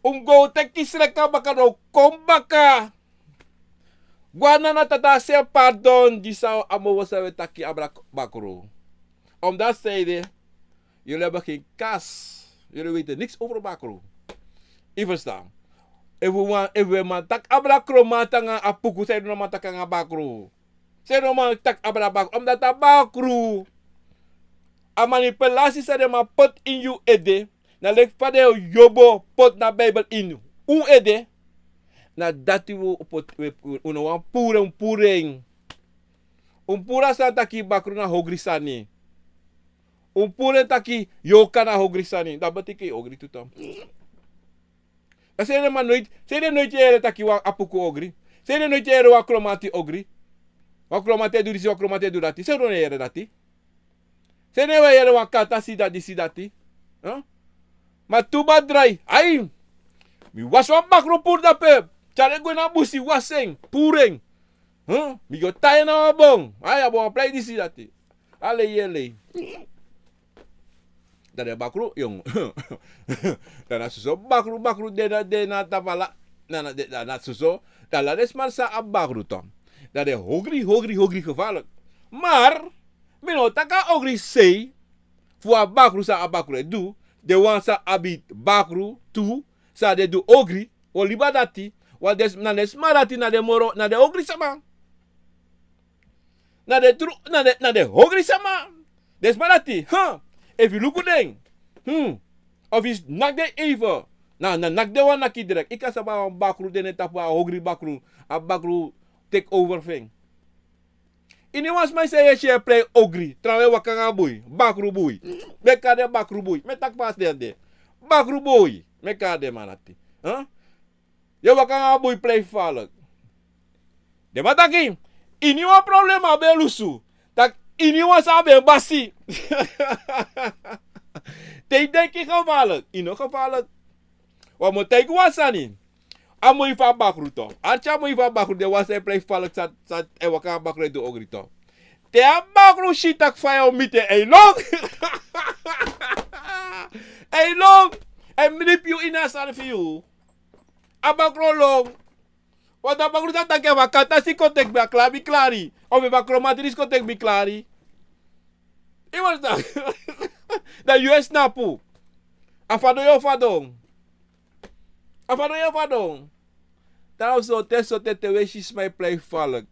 un mus go teki sreka baka, dan un kon baka. Go na tata, seni pardon, disi a mowo san wi e taki abra bakru. Omdati sanede, yu no abi gen kas, yu no weet niks over bakru. Yu ferstan? Efu wan, efu wi e man taki abra kromanti nanga Apuku, sanede wi no man taki nanga bakru? Sanede wi no man taki abra bakru? Omdati a bakru, a manipulasi san den man poti ini yu ede, na leki fa den yobo poti na Bijbel ini un ede. Na dati wi o poti, wi, wi, un no wani puru en, un puru en. Un puru a sani taki bakru na hogri sani. Un puru en taki yorka na hogri sani. Dan a betekent yu hogri tu, toch. Dan sanede den man noiti, sanede noiti yu e yere taki wan Apuku hogri? Sanede noiti yu e yere wan kromanti hogri? Wan kromanti e du disi, wan kromanti e du dati. Sanede wi no e yere dati? Sanede wi e yere wan kata si dati, si dati? Huh? Ma tu badrai, ai, mi wasi wan bakru puru dape. Tyari en gwe na busi, wasi en, puru en. Huh? Mi go tai en na wan bon. Ai, a bon, a plei disi dati. A lei, a lei. Dan den bakru, yongu. Dan na soso bakru, bakru de na, de na tapala. Na, na, de, na, na soso. Dan ala den sma san abi bakru, toch. Dan den hogri, hogri, hogri gevaarlijk. Maar mi no taki a hogri sei fu a bakru san a bakru e du. Den wan san abi bakru tu, san den du hogri, o libi a dati. Want den, na den sma dati na den moro, na den hogri sama. Na den tru, na den, na den hogri sama. Den sma dati, huh? Efu yu luku den, hmm, of yu naki den even, na, na naki den wan naki direct. Yu kan sabi a bakru de na en tapu, a hogri bakru, a bakru teki over fu en. Iniwan sma san yu e si e prei ogri, trawan e waka nanga bui, bakru bui. Mi e kari den bakru bui, mi e taki fa a de. Bakru bui, mi e kari den man dati. Huh? Yu e waka nanga bui, prei falek. Den man taki, iniwan problema ben lusu. Taki, iniwan san ben basi. Te yu denki gevaarlijk, yu no gevaarlijk. Wan mu taigi wan sani. A moi fu a bakru toch. Arki a moi fu a bakru, den wan san e prei falek san, san e waka nanga bakru e du ogri toch. Te a bakru si taki fa yu o miti en, a e lon. A e lon. A e minipi yu ini a sani fu yu. A bakru o lon. Want a bakru sa taki efu a katasi kon teki mi, a klari, mi klari. Of efu a kromatris kon teki mi, klari. Yu mus taki. Dan yu e snapu. A fadon yu o fadon. A fadon yu o fadon. Daarom so te, so te, te wi e si sma e prei falek.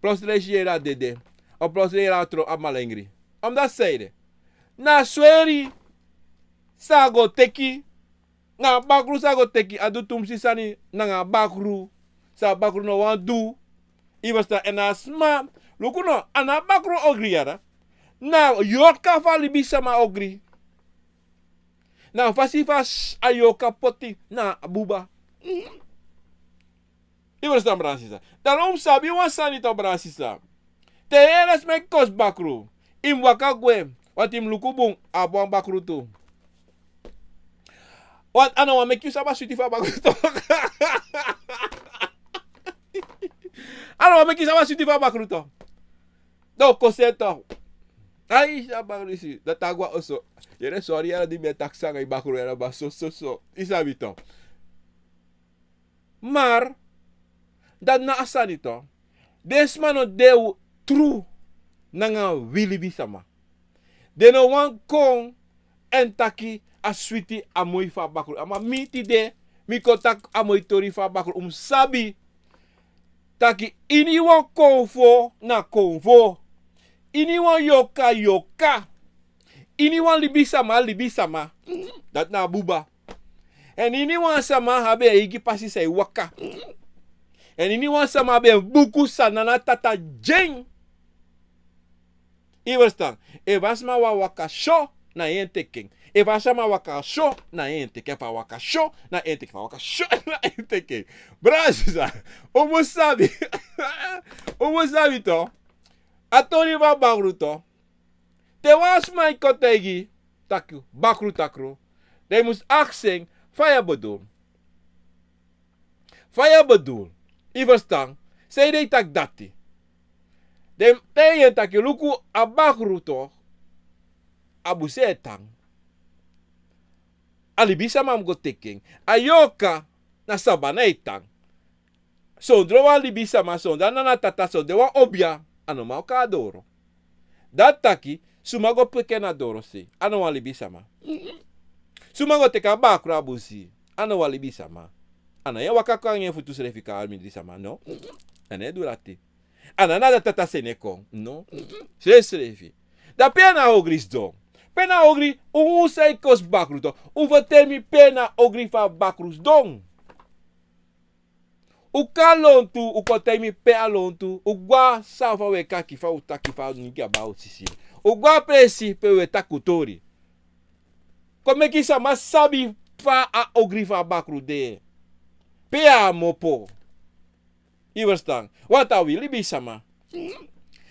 Plotseling yu e si a dede. Of plotseling yu e si a tron a malengri. Omdat san ede. Na sweri san a go teki. Na a bakru san a go teki, a du tumsi sani nanga a bakru. San a bakru no wani du. Yu e ferstan, èn a sma. Luku no, a no a bakru ogri yara. Na yorka fu a libisama ogri. Na a fasi fa a yorka poti na a buba. Yu e ferstan, brada sisa. Dan un mus sabi wan sani toch, brada sisa. Te yu e yere sma e kosi bakru, yu mus waka gwe, want yu mus luku bun, a abi wan bakru tu. Want a no wani meki yu sabi a switi fu a bakru toch. A no wani meki yu sabi a switi fu a bakru toch. Dan un kosi en toch. Ai, a bakru disi, dati a go na oso. Yere, sorry yara, di mi e taki san nanga yu bakru yara, ma so, so, so. Yu sabi toch. Maar, dati na a sani toch. Den sma no de tru nanga wi libisama. Den no wani kon èn taki a switi, a moi fu a bakru. Ma mi tide, mi kon taki a moi tori fu a bakru. Un mus sabi taki iniwan konfo na konfo. Iniwan yorka yorka. Iniwan libisama libisama. Dati na a buba. Èn iniwan sama abi en eigi pasi san e waka. Èn iniwan sama abi en buku san nana tata gi en. Yu e ferstan? Efu a sma wani waka so, na yu e teki en. Efu a sama waka so, na yu e teki en. Efu a waka so, na yu e teki en. Efu a waka so, na yu e teki en. Brada sisa, un mus sabi. Un mus sabi toch. A tori fu a bakru toch. Te wan sma e kon taigi yu taki bakru takru, dan yu mus aksi en fa yu e bedoel. Fa yu e bedoel? Yu e ferstan? Sanede yu e taki dati? Den taigi en taki luku, a bakru toch, a busi e tan. A libisama mus go teki en. A yorka na sabana e tan. Sondro wan libisama, sondro a nana tata, sondro wan obia, a no man waka na doro. Dati taki, suma go peki en na doro sei, a no wan libisama. Suma go teki a bakru a busi, a no wan libisama. A no e waka kon nanga en futu srefi kon na mi libisama, no. A no e du dati. A no na a tata seni en kon, no. Srefisrefi. Dan pe na ogri sidon? Pe na ogri, un san e kosi bakru toch. Un ferteri mi pe na ogri fu a bakru sidon. Un kon na lontu, un kon taigi mi pe a lontu, un go na san fa un e kaki, fa un taki, fa un nigi a ba un sisi. Un go na presi pe un e taki un tori. Kon meki sama sabi fa a ogri fu a bakru de. Pe a mopo. Yu e ferstan? Want a wi libisama.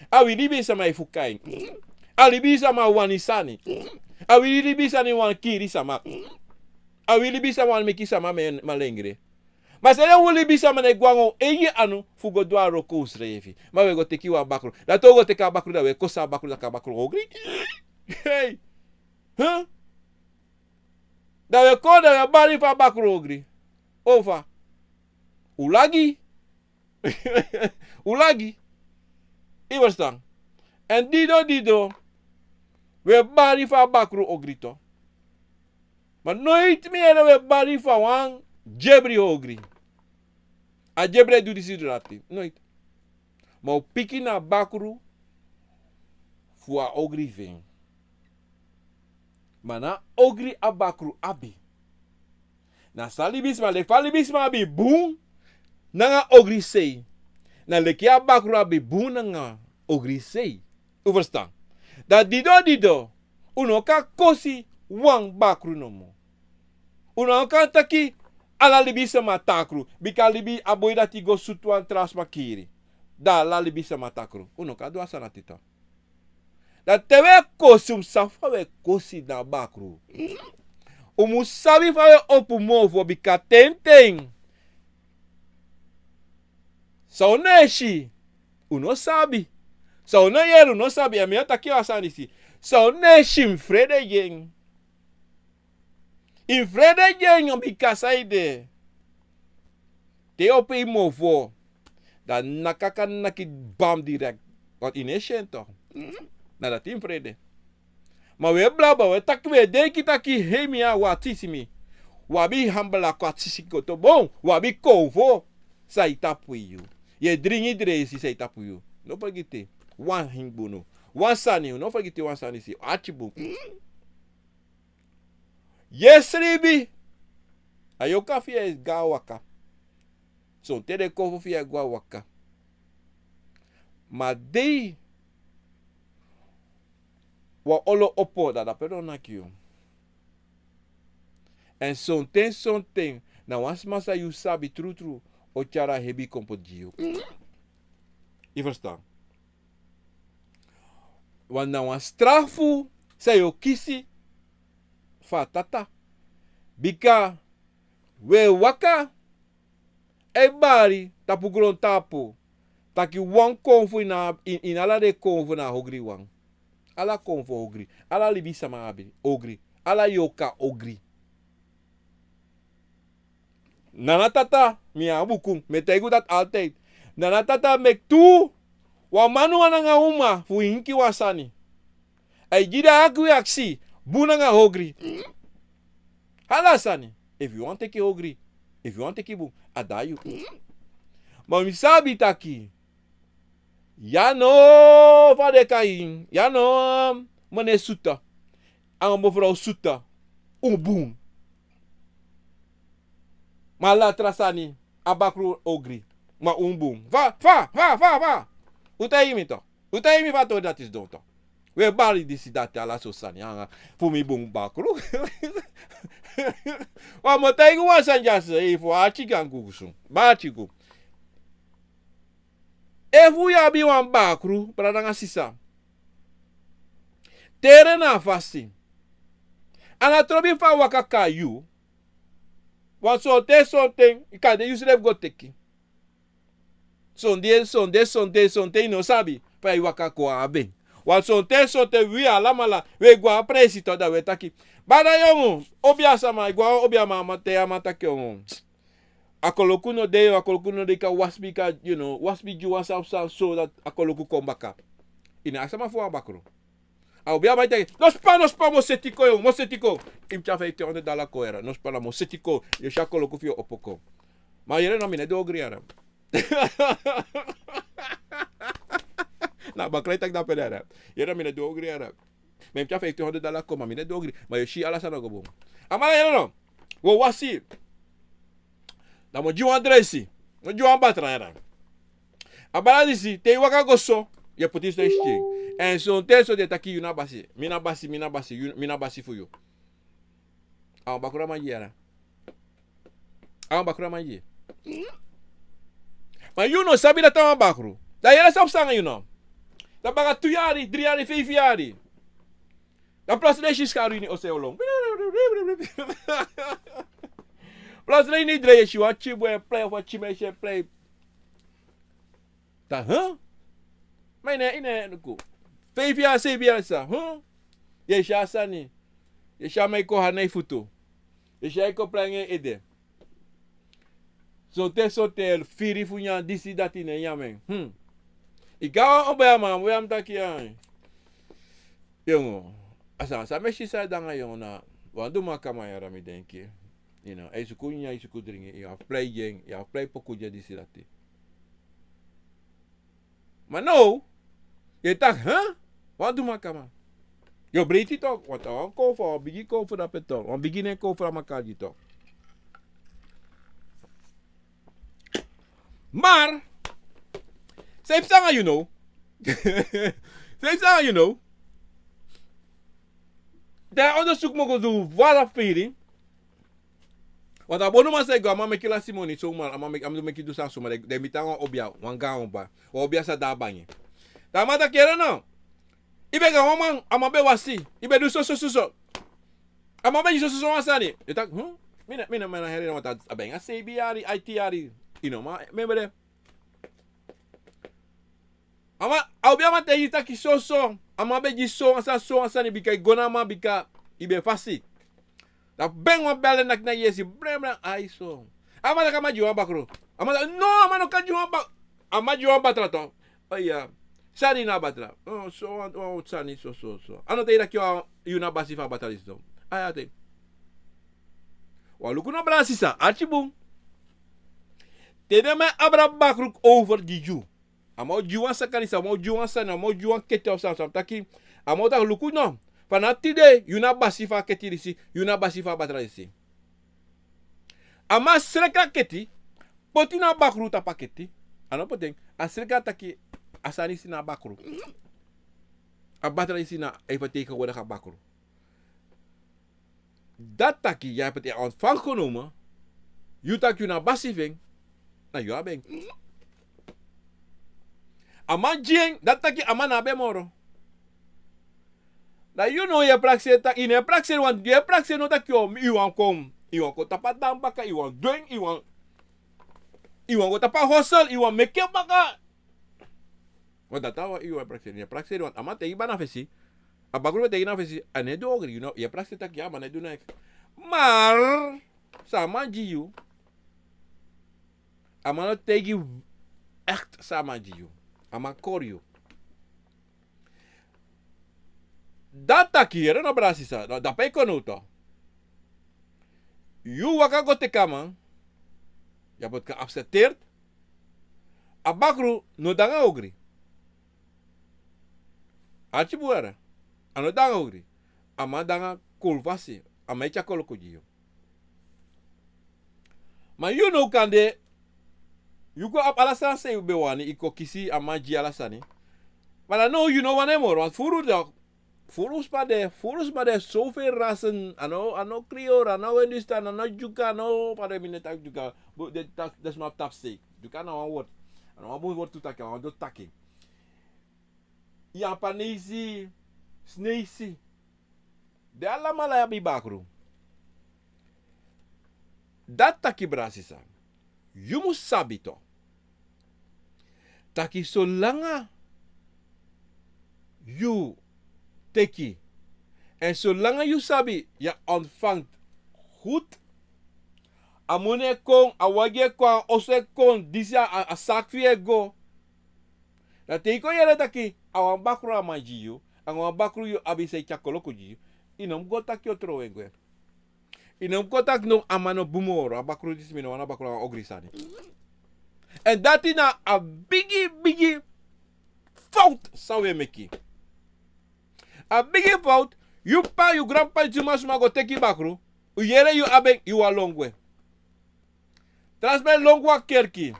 A wi libisama e fuka en. A libisama wani sani. A wi libisama wani kiri sama. A wi libisama wani meki sama malengre. Ma sanede un libisama no e go nanga un eigi anu fu go du a wroko unsrefi? Ma un e go teki wan bakru. Dati un go teki a bakru, dan un e kosi a bakru, dan a bakru ogri. Hei. Huh? Dan un e kon, dan un e bari fu a bakru ogri. Ofa. Un lagi. Un lagi. Yu e ferstan? Èn dido dido, un e bari fu a bakru ogri toch. Ma noiti mi yere un e bari fu a wan dyebri ogri. A dyebri e du disi, du dati. Noiti. Ma un piki na bakru fu a ogri fu en. Ma na ogri a bakru abi. Na san libisma, leki fa libisma abi bun nanga ogri sei. Na leki a bakru abi bun nanga ogri sei. Un ferstan? Dan dido dido, un no kan kosi wan bakru nomo. Un no kan taki ala libisma takru, bika libi a boi dati go sutu wan tra sma kiri. Dan ala libisma takru. Un no kan du a sani dati. Dan te un e kosi, un mus sabi fa un e kosi na bakru. Un mus sabi fa un e opo mofo, bika ten ten san un no e si, un no sabi. San un no yere, un no sabi. Èn mi e taki wan sani disi. San un no e si, yu mus frede gi en. Yu mus frede gi en, bika san ede, te yu opo yu mofo, dan naki a kan naki bam direkt. Want yu no e si en toch. Na dati yu mus frede. Ma un e blaba, un e taki, un e denki taki, hei mi ya, un atisi mi. Un abi hambala kon atisi koto bon, un abi konfo san e tapu yu. Yu e dringi dresi san e tapu yu. No fergiti wan hingbunu. Wan sani, no fergiti wan sani disi. Ati bun. Yu e sribi. A yoka fu yu e go a waka. Sonten den konfo fu yu e go a waka. Ma dei wan olo opo, dan dape den o naki yu. Èn sonten, sonten, na wan sma san yu sabi trutru o tyari a hebi kon poti gi yu. Yu ferstan? Wan, na wan strafu san yu o kisi fu a tata. Bika un e waka e bari tapu grontapu, taki wan konfo ini a, ini, ini ala den konfo na a ogri wan. Ala konfo ogri. Ala libisma abi ogri. Ala yoka ogri. Nana tata, mi abi buku, mi e taigi un dati altijd. Nana tata meki tu, wan manu wan nanga uma fu hinki wan sani. A e gi den a aksi, bun nanga ogri. Ala sani. Efu yu wani teki ogri, efu yu wani teki bun, a de na yu. Ma mi sabi taki, ya no, fa den e kai en, ya no, meneer Suta, anga mevrouw Suta, un bun. Ma ala tra sani, a bakru ogri, ma un bun. Fa, fa, fa, fa, fa. Un taigi mi toch. Un taigi mi fa a tori dati sidon toch. Un e bari disi dati ala so sani anga fu mi bun bakru. Wan, mi o taigi un wan sani dyaso, efu a ati gan kukusun. Bati ku. Efu yu abi wan bakru, brada nanga sisa, tere na a fasi. A no trobi fa a waka kon na yu. Wan sonten, sonten, yu kande yusrefi go teki. Sonten, sonten, sonten, sonten, yu no sabi fa yu waka kon a ben. Wan sonten, sonten, wi alamala, wi e go a presi toch, dan wi e taki. Bada yongu, obiasama, yu go a obiama, a man taigi a man taki yongu. A koloku no de, a koloku no de, yu kan wasi bika, you know, wasi bika gi wan sani, sani so dati a koloku kon baka. Yu no e aksi a man fu wan bakru. A obiama e taigi, no span, no span, mi o seti kon, yongu, mi o seti kon. Yu mus tyari feiftin honderd dala kon yara, no span, mi o seti kon. Yu e si a koloku fu yu o opo kon. Ma yere no, mi no e du ogri yara. Na bakru e taki dape yara. Yere no, mi no e du ogri yara. Mi e tyari feiftin honderd dala kon, ma mi no e du ogri. Ma yu e si ala sani o go bun. A man, yere no. Wo wasi. Dan mi o gi wan dresi. Mi o gi wan batra yara. A bala disi, te yu waka go so, yu e poti yu skin. Èn sonten, sonten den e taki yu na basi. Mi na basi, mi na basi, yu, mi na basi fu yu. A wan bakru a man gi yara. A wan bakru a man gi. Ma yu no sabi dati a wan bakru. Dan yere san pasa nanga yu no. Dan baka tu yari, dri yari, feifi yari. Dan plotseling yu e si skaru ini oso e lon. Plotseling ini dri yu e si wan pikin boi e plei of wan pikin meisje e plei. Dan, huh? Ma yu no e, yu no e luku. Feifi yari, seibi yari san, huh? Yu e si a sani. Yu e si a man e kon hari na yu futu. Yu e si a e kon plei nanga en ede. Sonten, sonten, firi fu nyan disi dati no e nyan en. Hmm. Yu go na wan obiama, obiama taki, ai. Yongu, a sani san mi e si san e de nanga yongu na wan dumankama yara, mi denki. Yu no, a e suku nyan, a e suku dringi, yu abi plei gi en, yu abi plei poku gi en, disi dati. Ma now, yu e taki, huh? Wan dumankama. Yu o breiti toch, want a wan konfo, wan bigi konfo dape toch, wan bigi nen konfo a man kan gi toch. Maar, San e psa nanga yu now? San e psa nanga yu now? Dan a onderzoek mu go du fu ala firi. Want a bonuman san e go, a man meki lasi moni, so man, a man meki, a man meki du san so man, den, den miti nanga wan obia, wan gaan obia. Wan obia san de a bangi. Dan a man taki: Yere no. I ben go na wan man, a man ben wasi, i ben du so, so, so, so. A man ben gi so, so, so wan sani. Yu taki: Hmm? Mi no, mi no, mi no heri no, want a ben a seibi yari, aiti yari. Yu no man memre. A man, a obia man taigi yu taki so, so. A man ben gi so wan sani, so wan sani, bika i go na a man, bika i ben fasi. Dan ben wan bel naki na yesi, bren, bren, ai so. A man taki a man gi wan bakru. A man taki: No, a man no kan gi wan ba-, a man gi wan batra to. Oh ya. Sani na batra. Oh, so wan, wan sani, so, so, so. A no taigi yu taki yu na basi fu a batra disi to. Ai, a te. Wan luku no, brada, sisa, arki bun. Te den man abra bakru over gi yu. A man o gi wan sakani, a man o gi wan sani, a man o gi wan keti of san, san taki. A man o taki: Luku no. Fa na tide, yu na basi fu a keti disi, yu na basi fu a batra disi. A man sreka keti, poti na bakru tapu a keti. A no poti en, a sreka taki a sani disi na bakru. A batra disi na, e vertegenwoordig a bakru. Dati taki yu abi en ontvangen genomen, yu taki yu na basi fu en, na yu abi en. A man gi en, dati taki a man no abi en moro. Dan yu no, yu e prakseri taki, yu no e prakseri, want yu e prakseri no taki yu, yu wani kon, yu wani kon tapu a dan baka, yu wani du en, yu wani, yu wani go tapu a hosel, yu wani meki en baka. Want dati a wan yu e prakseri, yu e prakseri, want a man taigi yu na fesi, a bakru ben taigi yu na fesi, a no e du ogri, yu no, yu e prakseri taki a man no e du neks. Maar san a man gi yu, a man no taigi yu echt san a man gi yu. A man kori yu. Dati taki, yere no, brada, sisa, da, dape yu kon now tu. Yu waka go teki a man, yu abi kan accepteer. A bakru no de nanga ogri. Arki bun, yere. A no de nanga ogri. A man de nanga kownu fasi. A man e tyari koloku gi yu. Ma yu no kan de, yu kon abi ala sani san yu ben wani, yu kon kisi, a man gi yu ala sani. Ma dan now yu no wani en moro, want furu dan, furu sma de, furu sma de, zoveel rassen, a no, a no Creool, a no Hindustan, a no Dyuka, a no, pardon, mi no e taki Dyuka, but den ta-, den sma tapu sei. Dyuka na wan word, a no wan bun word fu taki, a wan doti taki. Yapanesi, Sinesi. Den alamala abi bakru. Dati taki, brada, sisa, yu mus sabi tu taki solanga yu teki, èn solanga yu sabi, yu ontvangt goed, a moni e kon, a wagi e kon, a oso e kon, disi a, a, a saki fu yu e go. Dan te yu kon yere taki a wan bakru a man gi yu, a wan bakru yu abi san e tyari koloku gi yu, yu no mus go taki yu o trowe en gwe. Yu no mus go taki no, a man no bun moro, a bakru disi, mi no wani a bakru, a ogri sani. Èn dati na a bigi, bigi fout san wi e meki. A bigi fout, yu p'pa, yu granp'pa, yu tuma suma go teki bakru, yu yere yu abi en, yu wani lon gwe. Tra sma e lon go a kerki.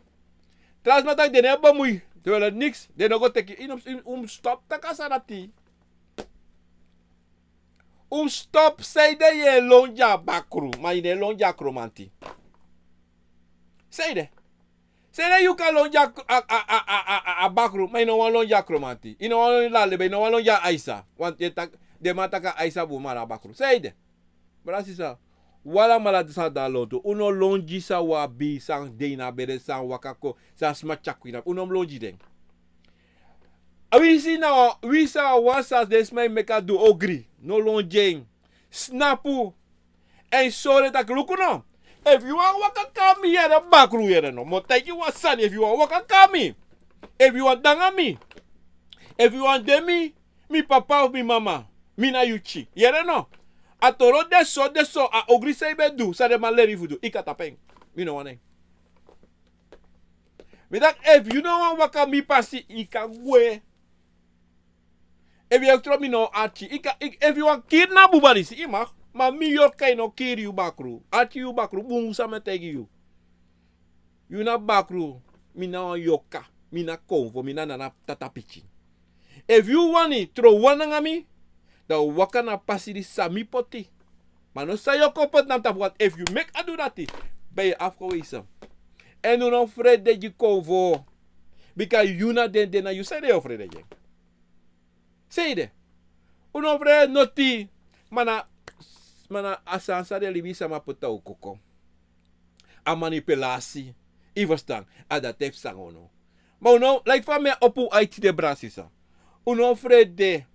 Tra sma taki den no e bemui, den weli niks, den no go teki. Yu no, yu, un mus stop taki a sani dati. Un mus stop. Sanede yu e lon gi a bakru, ma yu no e lon gi a kromanti? Sanede? Sanede yu kan lon gi a, a, a, a bakru, ma yu no wani lon gi a kromanti? Yu no wani lon gi a lebe, yu no wani lon gi a aisa. Want yu e taki, den man taki a aisa bun, ma a no a bakru. Sanede? Brada, sisa, wi alamala sa de a lontu. Un no lon gi san wi abi, san de ini a bere, san waka kon, san sma tyari kon ini a, un no mus lon gi den. A wi si na, wi sa wan sani den sma e meki a du ogri, no lon gi en. Snapu. Èn sori taki, luku no. Efu yu wani waka kon na mi, yere, bakru, yere no. Mi o taigi yu wan sani, efu yu wani waka kon na mi, efu yu wani de nanga mi, efu yu wani de mi, mi papa of mi mama, mi na yu tyi. Yere no. A toro de so, de so, a ogri san yu ben du, san den man leri yu fu du, yu kan tapu en. Mi no wani en. Mi taki, efu yu no wani waka mi pasi, yu kan gwe. Efu yu e tron mi na wan arki, yu kan, yu, efu yu wani kiri na buba disi, yu mag. Ma mi yorka, yu no kiri yu bakru. Arki yu bakru bun, san mi e taigi yu. Yu na bakru, mi na wan yorka. mi na konfo, mi na nana tata pikin. Efu yu wani tron wan nanga mi, dan un waka na pasi di san mi poti. Ma no san yu o kon poti na mi tapu, want efu yu meki a du dati, ben yu afgewezen. Èn un no frede gi konfo. Bika yu na den, den na yu. San ede yu o frede gi en? San ede? Un no frede noti. Ma na, ma na a sani san den libisama poti na un koko. A manipulasi. Yu ferstan? A dati e psa nanga unu. Ma un no, like fa mi e opo un aiti de, brada sisa. Un no frede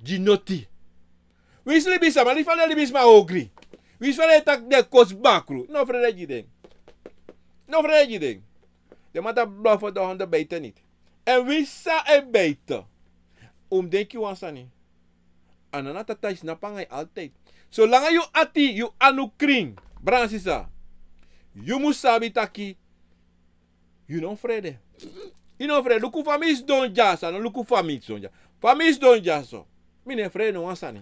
gi noti. Winsi libisama, leki fa den libisma ogri. Winsi fa den taki den kosi bakru. No frede gi den. No frede gi den. Den man tapu blofo, de honden bijten niet. Èn winsi san e bijten, un mus denki wan sani. A nana tata e snapu nanga yu altijd. Solanga yu ati, yu anu krin, brada sisa, yu mus sabi taki yu no frede. Yu no frede. Luku fa mi sidon dyaso, a no luku fa mi sidon dya. Fa mi sidon dyaso, mi no e frede no wan sani.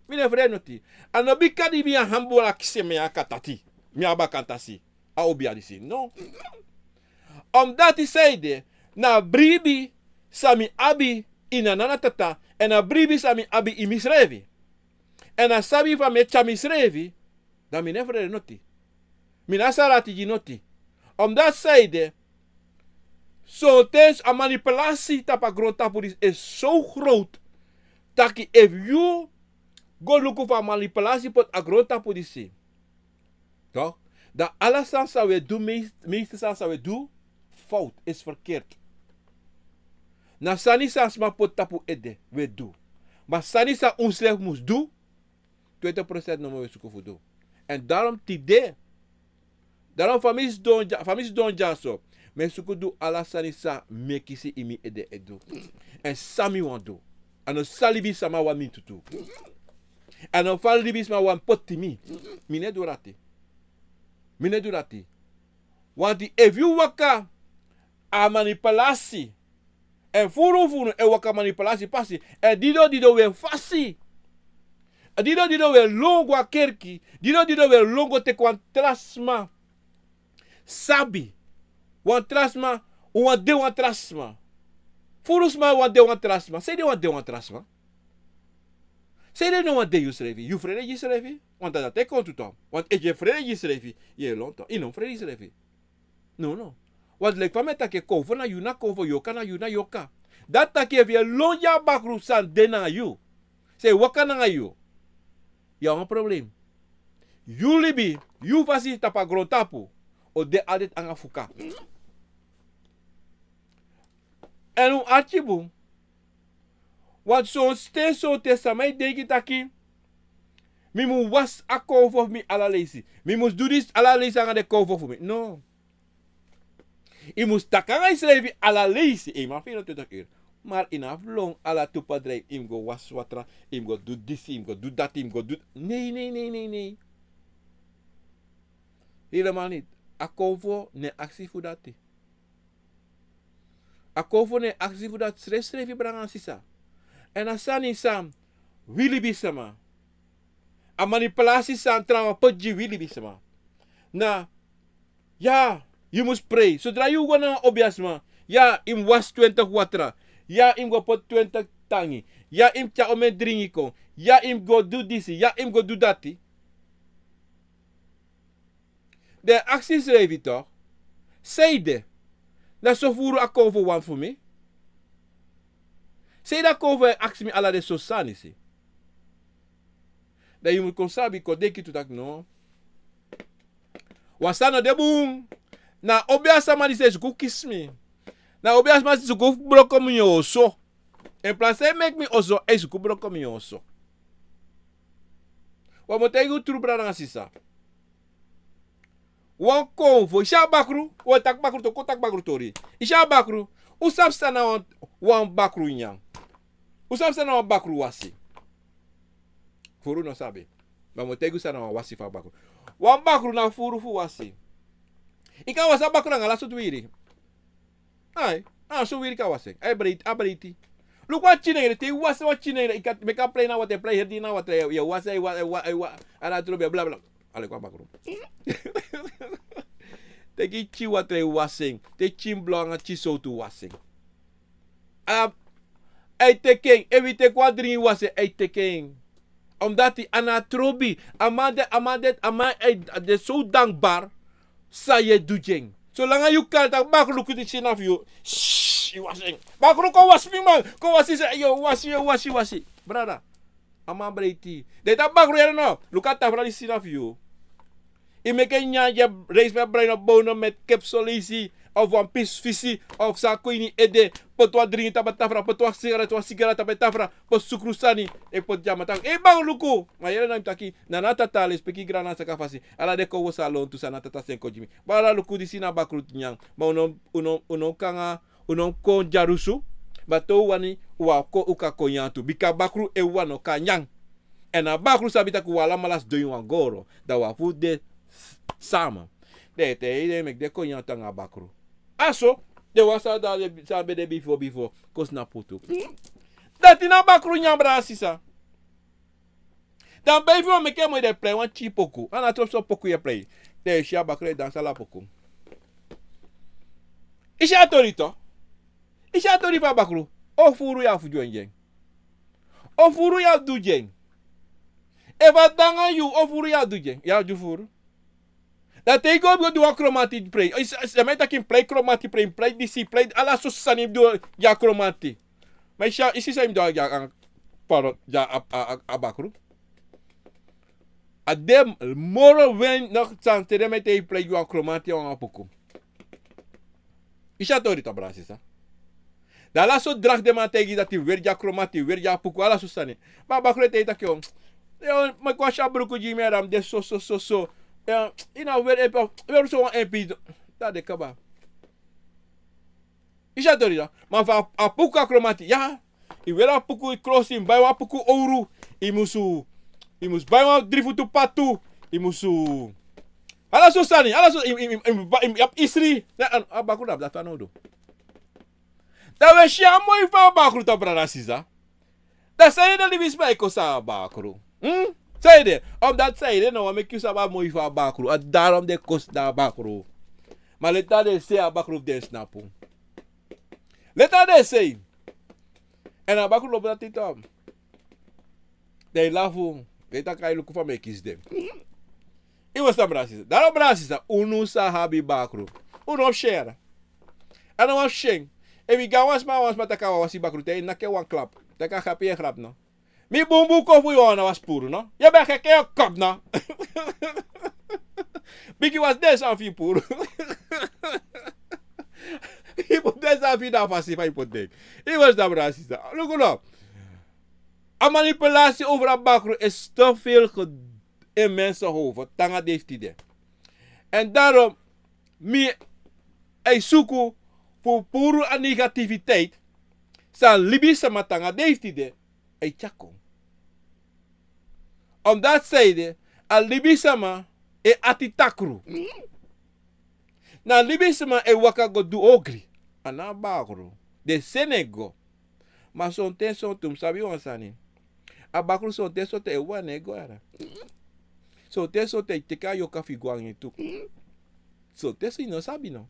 Mi no e frede noti. A no bika di mi a hambu ala kisi en, mi a katati, mi a bakantasi. A obiadisi. No. Omdati san ede, na bribi san mi abi ini a nana tata, èn a bribi san mi abi ini misrefi. Èn a sabi fa mi e tyari misrefi, dan mi no e frede noti. Mi no abi sani dati gi noti. Omdati san ede, sonten a manipulasi tapu a grontapu disi e so groot, taki efu yu go luku fa a manipulasi poti a grontapu disi, toch? Dan ala sani san wi e du, mees-, meeste sani san wi e du, fout, is verkeerd. Na sani san sma poti tapu ede wi e du. Ma sani san unsrefi mus du, twenti procent nomo wi e suku fu du. Èn daarom tide, daarom fa mi sidon dya, fa mi sidon dyaso, mi e suku du ala sani san mi e kisi ini mi ede e du. Èn san mi wani du. A no san libisama wani mi tutu. A no fa libisma wani poti mi. Mi no e du dati. Mi no e du dati. Want efu yu waka a manipulasi, èn furu furu e waka manipulasi pasi, èn dido dido wi e fasi. Dido dido wi e lon go a kerki, dido dido wi e lon go teki wan tra sma sabi. Wan tra sma, un wani de wan tra sma. Furu sma wani de wan tra sma. San ede wan de wan tra sma? San ede no wani de yusrefi? Yu frede gi yusrefi? Want a dati e kon tu, toch. Want efu yu e frede gi yusrefi, yu e lon, toch. Yu no frede gi yusrefi. No, no. Want leki fa mi e taki, konfo na yu na konfo, yorka na yu na yorka. Dati taki efu yu e lon gi a bakru san de nanga yu, san e waka nanga yu, yu abi wan problem. Yu libi, yu fasi tapu a grontapu, o de altijd nanga fuka. Èn un ati bun. Want sonten, sonten sama e denki taki mi mu wasi a konfo fu mi ala leisi. Mi mus du disi ala leisi nanga den konfo fu mi. No. Yu mus taki nanga yusrefi ala leisi. Yu man feni wan twenti uru. Ma yu no abi lon ala tu padrei, yu mus go wasi watra, yu mus go du disi, yu mus go du dati, yu mus go du. Nee, nee, nee, nee, nee. Helemaal niet. A konfo no e aksi fu dati. A konfo no e aksi fu dati srefsrefi, brada nanga sisa. Èn a sani san wi libisma, a manipulasi san trawan poti gi wi libisma, na, ya, yu mus prei. Sodra yu go na wan obiasma, ya, yu mus wasi twenti watra, ya, yu mus go poti twenti tangi, ya, yu mus tyari omeni dringi kon, ya, yu mus go du disi, ya, yu mus go du dati. Den e aksi yusrefi toch, san ede? Na so furu a konfo wani fu mi? San ede a konfo e aksi mi ala den sortu sani, si? Dan yu mus kon sabi, kon denki tu taki no, wan sani no de bun. Na obiasma disi e suku kisi mi. Na obiasma disi e suku broko mi oso. En plaats san e meki mi oso, a e suku broko mi oso. Wan mu taigi un tru, brada nanga sisa. Wan konfo, yu si a bakru, wan taki bakru tori, kon taki bakru tori. Yu si a bakru, un sabi san na wan, wan bakru nyan. Un sabi san na wan bakru wasi. Furu no sabi. Ma mi o taigi un san na wan wasi fu a bakru. Wan bakru na furu fu wasi. Yu kan wasi a bakru nanga ala sortu wiri. Ai, a so wiri kan wasi en. Ai, breiti, a breiti. Luku wan chinengre, te yu wasi wan chinengre, yu kan, meki a prei na watra, prei heri na watra, yu, yu wasi, yu wa-, yu wa-, yu wa-, ala trobi, bla, bla. Ala kon a bakru. Teki yu pikin watra, yu wasi en. Teki yu pikin blo nanga yu pikin sowtu, wasi en. A, a e teki en, efu yu teki wan dringi, wasi en, a e teki en. Omdati a no trobi, a man de, a man de, a man e, de so dankbaar san yu e du gi en. Solanga yu kan taki: Bakru, luku disi na fu yu. Shh, yu wasi en. Bakru, kon wasi mi, man. Kon wasi, san yu wasi, yu wasi, wasi. Brada, a man breiti. Den taki: Bakru, yere no. Luku a tafra disi na fu yu. Yu meki en nyan, yu e, reisi, mi e brei en, bow en met kepsolesi, of wan pisi fisi, of san kon ini en ede, poti wan dringi tapu a tafra, poti wan sigaret, wan sigaret tapu a tafra, poti sukru sani, e poti gi a man taki: Ei, Bakru, luku. Ma yere no, mi taki, na na tata, lespeki, granma saka fasi. Ala den kon wosi a lontu san na tata seni kon gi mi. Brada, luku disi na Bakru nyan. Ma un no, un no, un no kon anga, un no kon dyarusu. Ma te un wani, un o kon, un kan kon nyan tu. Bika Bakru en wan no kan nyan. Èn a Bakru sabi taki un alamala sidon ini wan goro, dan un abi fu de s-, sama. Den e taigi den meki den kon nyan tu anga Bakru. A so, den wan san de, san ben de bifo bifo, kon snapu tu. Dati na Bakru nyan, brada, sisa. Dan bifo meki en moi, den e prei wan pikin poku. A no tropi so poku yu e prei. Den e si a Bakru e dansi ala poku. I si a tori tu. I si a tori fu a Bakru. On furu yu abi fu du gi en? On furu yu abi fu du gi en? Efu a de anga yu, on furu yu abi fu du gi en? Yu abi fu du furu. Dan te yu go, go du wan kromanti prei. Yu si, yu si, mi e taki, prei kromanti, prei, prei disi, prei ala sosi sani yu du gi a kromanti. Ma yu si, yu si san yu mus du gi a, a, pardon, gi a, a, a, a Bakru. A de moro wen no san te den meki yu prei gi wan kromanti, wan poku. I si a tori tu, brada, sisa. Dan ala so dragi den man taigi yu dati, weri gi a kromanti, weri gi a poku, ala so sani. Ma a Bakru e taigi yu taki: Yo, yo, mi e kon wasi a bruku gi mi, dan mi de so, so, so, so. Yo, yu no weri empi, weri so wan empi. Dan a de kaba. I si a tori tu. Ma fu a, a poku, a kromanti, ya. Yu weri a poku, yu krosi, yu mus bai wan poku owru. Yu musu, yu mus bai wan dri futu patu. Yu musu, ala so sani, ala so, yu, yu, yu, yu, yu, yu abi isri. Na, a, a Bakru no abi dati fanowdu. Dan wi e si a moi fu a Bakru tu, brada, sisa. Dan sanede libisma e kosi a Bakru? Hmm? Sanede? Omdati sanede no wani meki yu sabi a moi fu a Bakru. A dati den e kosi a Bakru. Ma leti den e sei a Bakru fu den snapu. Leti den e sei. Èn a Bakru lobi dati tu. Den e lafu. Den e taki a e luku fa mi e kisi den. Yu mus sabi, brada, sisa. Dati, brada, sisa, unu sa abi Bakru. Unu o si en. A no wan syen. Efu yu go na wan sma, wan sma taki a wasi Bakru, te yu naki en wan klap. Taki a hapi, yu e grap, no? Mi bunbun kon fu yu, a no wasi puru, no? Yu ben e gek, yu e kap, no? Bigi wasi den sani fu yu puru. Yu poti den sani fu yu na a fasi fa yu poti den. Yu mus sabi, brada, sisa. Luku no. A manipulatie over a Bakru is te veel ge-, in mensenhoofd, te nanga a dei fu tide. En daarom, mi e suku fu puru a negativiteit san libisma te nanga a dei fu tide e tyari kon. Omdati sanede, a libisma e ati takru. Na libisma e waka go du ogri. A no a Bakru. Den seni en go. Ma sonten sonten, un mus sabi wan sani. A Bakru sonten sonten e wani go, yara. Sonten sonten e teki a yoka fu yu go nanga en tu. Sonten so yu no sabi, no?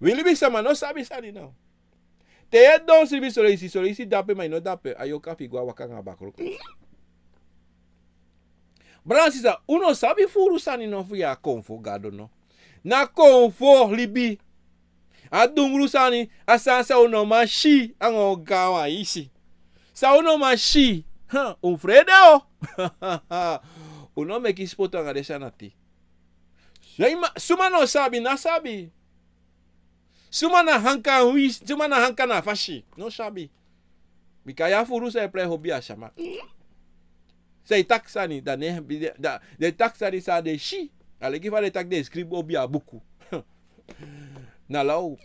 Wi libisma no sabi sani, no? Te yu e don sribi, son leisi, son leisi dape, ma yu no dape, a yoka fu yu go a waka nanga Bakru. Brada, sisa, un no sabi furu sani, no, fu a konfo gado, no? Na konfo libi. A dungru sani, a sani san un no man si, anga un gaanwan isi. San un no man si, ha, un frede, o. Un no meki spotu anga den sani ati. Suma, suma no sabi, no sabi. Suma na hanka wi, suma na hanka na fasi, no sabi. Bika yu a furu san e prei obi a sama. San e taki sani, dan den, dan den taki sani san den si. A leki fa den taki den skribi obi a buku. Na law.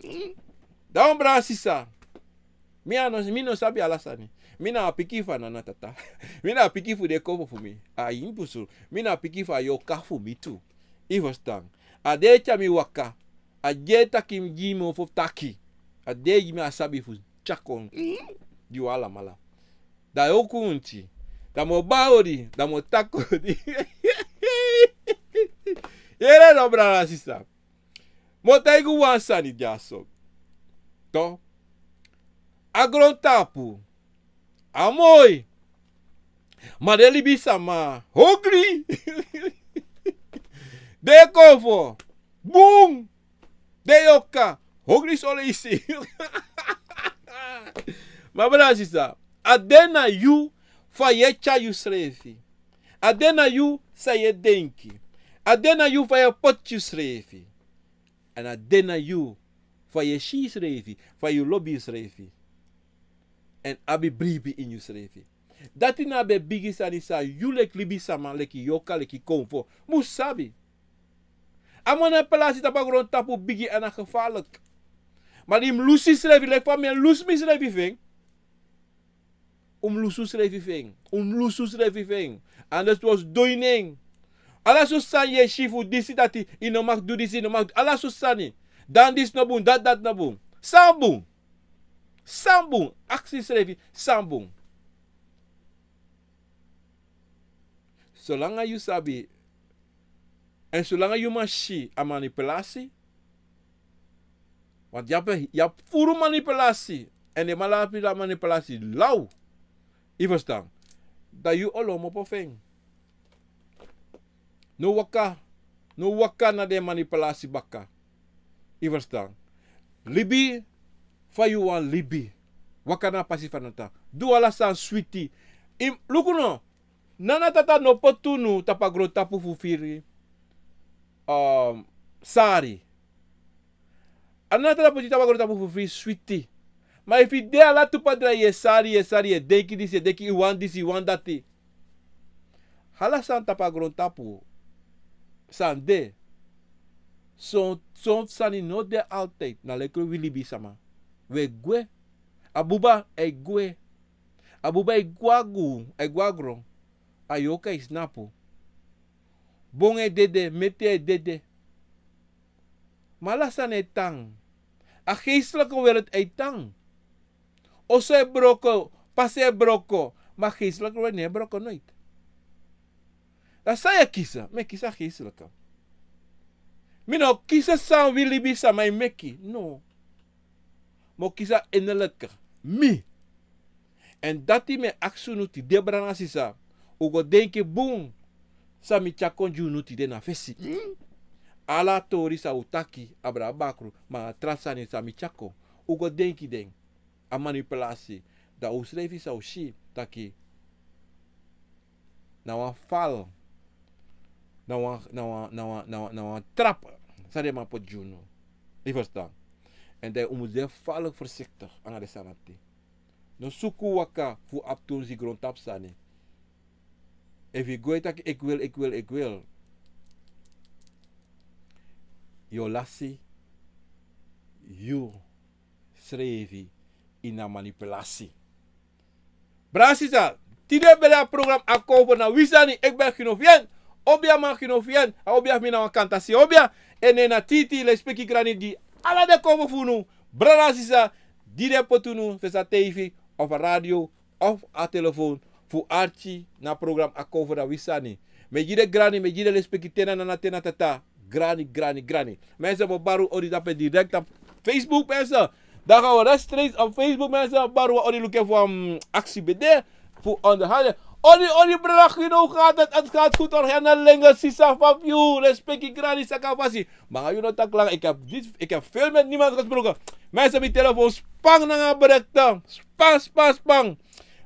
Dan, brada, sisa. Mi a no, mi no sabi ala sani. Mi na a pikin fu a nana tata. Mi na a pikin fu den konfo fu mi. A yu mus puru. Mi na a pikin fu a yoka fu mi tu. Yu e ferstan. A dei e tyari mi waka. A dei e taki mi gi mi fu taki. A dei e gi mi a sabi fu tyari kon gi un alamala. Dan yu o kunti. Dan mi o bari odi. Dan mi o taki odi. Yere no, brada, sisa. Mi o taigi un wan sani dyaso. To. A grontapu a moi. Ma den libisma hongri. Den e konfo bun. Den e yoka hongri soleisi. Ma brada sisa, a de na yu fa yu e tyari yusrefi. A de na yu san yu e denki. A de na yu fa yu e poti yusrefi. Èn a de na yu fa yu e si yusrefi, fa yu lobi yusrefi. Èn abi bribi ini yusrefi. Dati na a ben bigi sani san yu leki libisma, leki yoka, leki konfo, mus sabi. A manipulasi tapu a grontapu bigi èn a gevaarlijk. Ma di yu mus lusu yusrefi, leki fa mi e lusu misrefi fu en. Un mus lusu srefi fu en. Un mus lusu srefi fu en. Anders un o sidon ini en. Ala so sani yu e si fu disi dati, yu no mag du disi, yu no mag du ala so sani. Dan disi no bun, dati, dati no bun. San bun? San bun? Aksi yusrefi, san bun? Solanga yu sabi, èn solanga yu man si a manipulasi, want yu abi, yu abi furu manipulasi, èn den man labi a manipulasi law. Yu ferstan? Dan yu o lon opo fu en. No waka, no waka na den manipulasi baka. Yu ferstan? Libi fa yu wani libi. Waka na a pasi fu Nana Tata. Du ala sani switi. Yu, luku no, Nana Tata no poti unu tapu a grontapu fu firi, um, sari. A Nana Tata poti yu tapu a grontapu fu firi switi. Ma efu yu de ala tu padra yu e sari, yu e sari, yu e denki disi, yu e denki yu wani disi, yu wani dati. Ala sani tapu a grontapu san de. Son, son sani no de altijd, na leki wi libisma. Wi e gwe. A buba e gwe. A buba e gwe a gron, e gwe a gron. A yoka e snapu. Bon e dede, meti e dede. Ma ala sani e tan. A geestelijke wereld e tan. Oso e broko, pasi e broko, ma geestelijke wereld no e broko nooit. Dan san yu e kisi? Mi e kisi a geestelijke. Mi no kisi san wi libisma e meki, no. Mi o kisi a innerlijke, mi. Èn dati mi e aksi unu tide, brada nanga sisa. Un go denki bun san mi tyari kon gi unu tide na fesi. Ala tori san un taki, abra bakru, ma a tra sani san mi tyari kon. Un go denki den. A manipulasi. Dan un srefi sa un si taki na wan fal, na wan, na wan, na wan, na wan, na wan trap san den man poti gi unu. Yu ferstan? Èn dan un mus de fal voorzichtig anga den sani dati. No suku waka fu abi turns gi grontapu sani. Efu yu go e taki ik wil, ik wil, ik wil, yu o lasi yu srefi ini a manipulasi. Brada sisa, tide ben de a program Akomfo na wi sani, ik ben Gino Fien. Obia man Gino Fien, a obia fu mi na wan kantasi obia. Èn na Titi, lespeki grani gi ala den konfo fu unu. Brada sisa, di den poti unu, fu a tv of a radio of a telefoon, fu arki na program Akomfo na wi sani. Mi e gi den grani, mi e gi den lespeki, te na nana, te na tata. Grani, grani, grani. Mensen, mi o bari un odi dape direct op Facebook, mensen. Dan gaan we rechtstreeks op Facebook, mensen. Bari un odi, luku fu, um, aksi ben de fu onderhandelen. Odi, odi, brada Gino, gaat het? Het gaat goed, hoor. Hernelingen, sisa, Fabio, lespeki, grani, saka fasi. Maar yu no taki langa, ik heb niet, ik heb veel met niemand gesproken. Mensen, mi telefoon span nanga berichten. Span, span, span.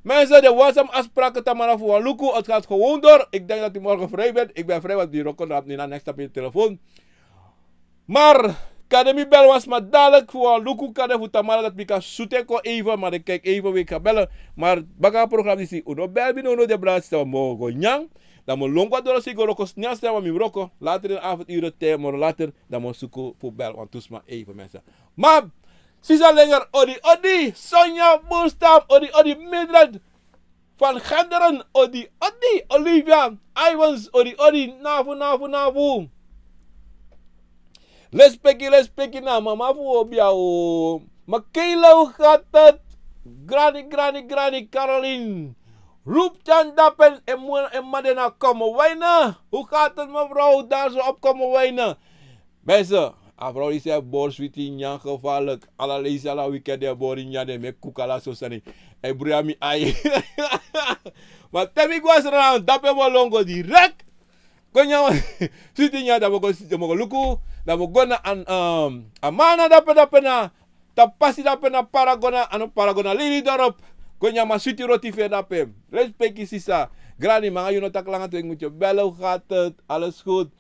Mensen, de WhatsApp-afspraken, tamara fu wan luku, het gaat gewoon door. Ik denk dat u morgen vrij bent. Ik ben vrij, want die rokken op Nina next op je telefoon. Maar kan mi bel wan sma dadelijk fu wan luku, kan fu tamara dat mi kan sutu kon even, maar ik kijk even wie ik kan bellen. Maar baka programma disi, un no bel mi, no, no, de brada sisa, mi o go nyan. Dan mi o lon go a doro, si go wroko, snel, snel, want mi wroko. Later in de avonduren, te moro later, dan mi o suku fu bel wantu sma even, mensen. Ma sisa Lenger, odi, odi. Sonja Boerstam, odi, odi. Mildred van Genderen, odi, odi. Olivia Ivans, odi, odi. Nafu, nafu, nafu. Lespeki, lespeki na mama fu obia o. Makela, hoe gaat het? Grani, grani, grani, Caroline. Roep Tjan Dappen en mo-, en Madena komen wijnen. Hoe gaat het, mevrouw, daar zo op komen wijnen? Mensen, A vrouw disi e bori switi nyan gevaarlijk. Ala leisi, ala weekend e bori nyan, den meki kuku, ala so sani. E brui na mi ai. Ma te mi go a Sranan, dape mi o lon go direct. Go nyan switi nyan, dan mi o go, dan mi o go luku, dan mi o go na an, um, Amana dape, dape na, tapu pasi dape na Paragona, a no Paragona, Lili dorp. Go nyan wan switi roti fu en dape. Respeki sisa. Grani, mi nanga yu no taki langa, te yu mus bel, hoe gaat het? Alles goed?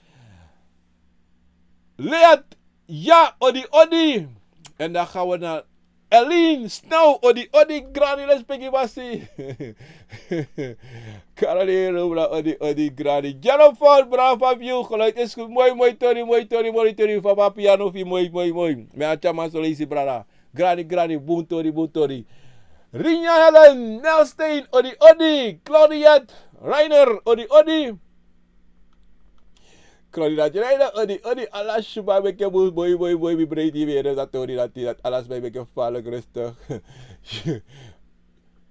Leat, ya, odi, odi. En dan gaan we naar Elin Snow, odi, odi, grani, respeki basi. Carolina, odi, odi, grani. Jennifer, brada, fa yu, geluid is goed. Moi, moi, tori, moi, tori, moi, tori. Fa a piano fu yu, moi, moi, moi. Mi a tyari man so leisi, brada. Grani, grani, bun tori, bun tori. Rinya Helen, Nelstein, odi, odi. Claudiet, Reiner, odi, odi. Claudiet, Reiner, odi, odi. Ala sma e meki moi, moi, moi, moi, mi breiti, mi ere dati odi, dati, dati ala sma e meki falik, rustig.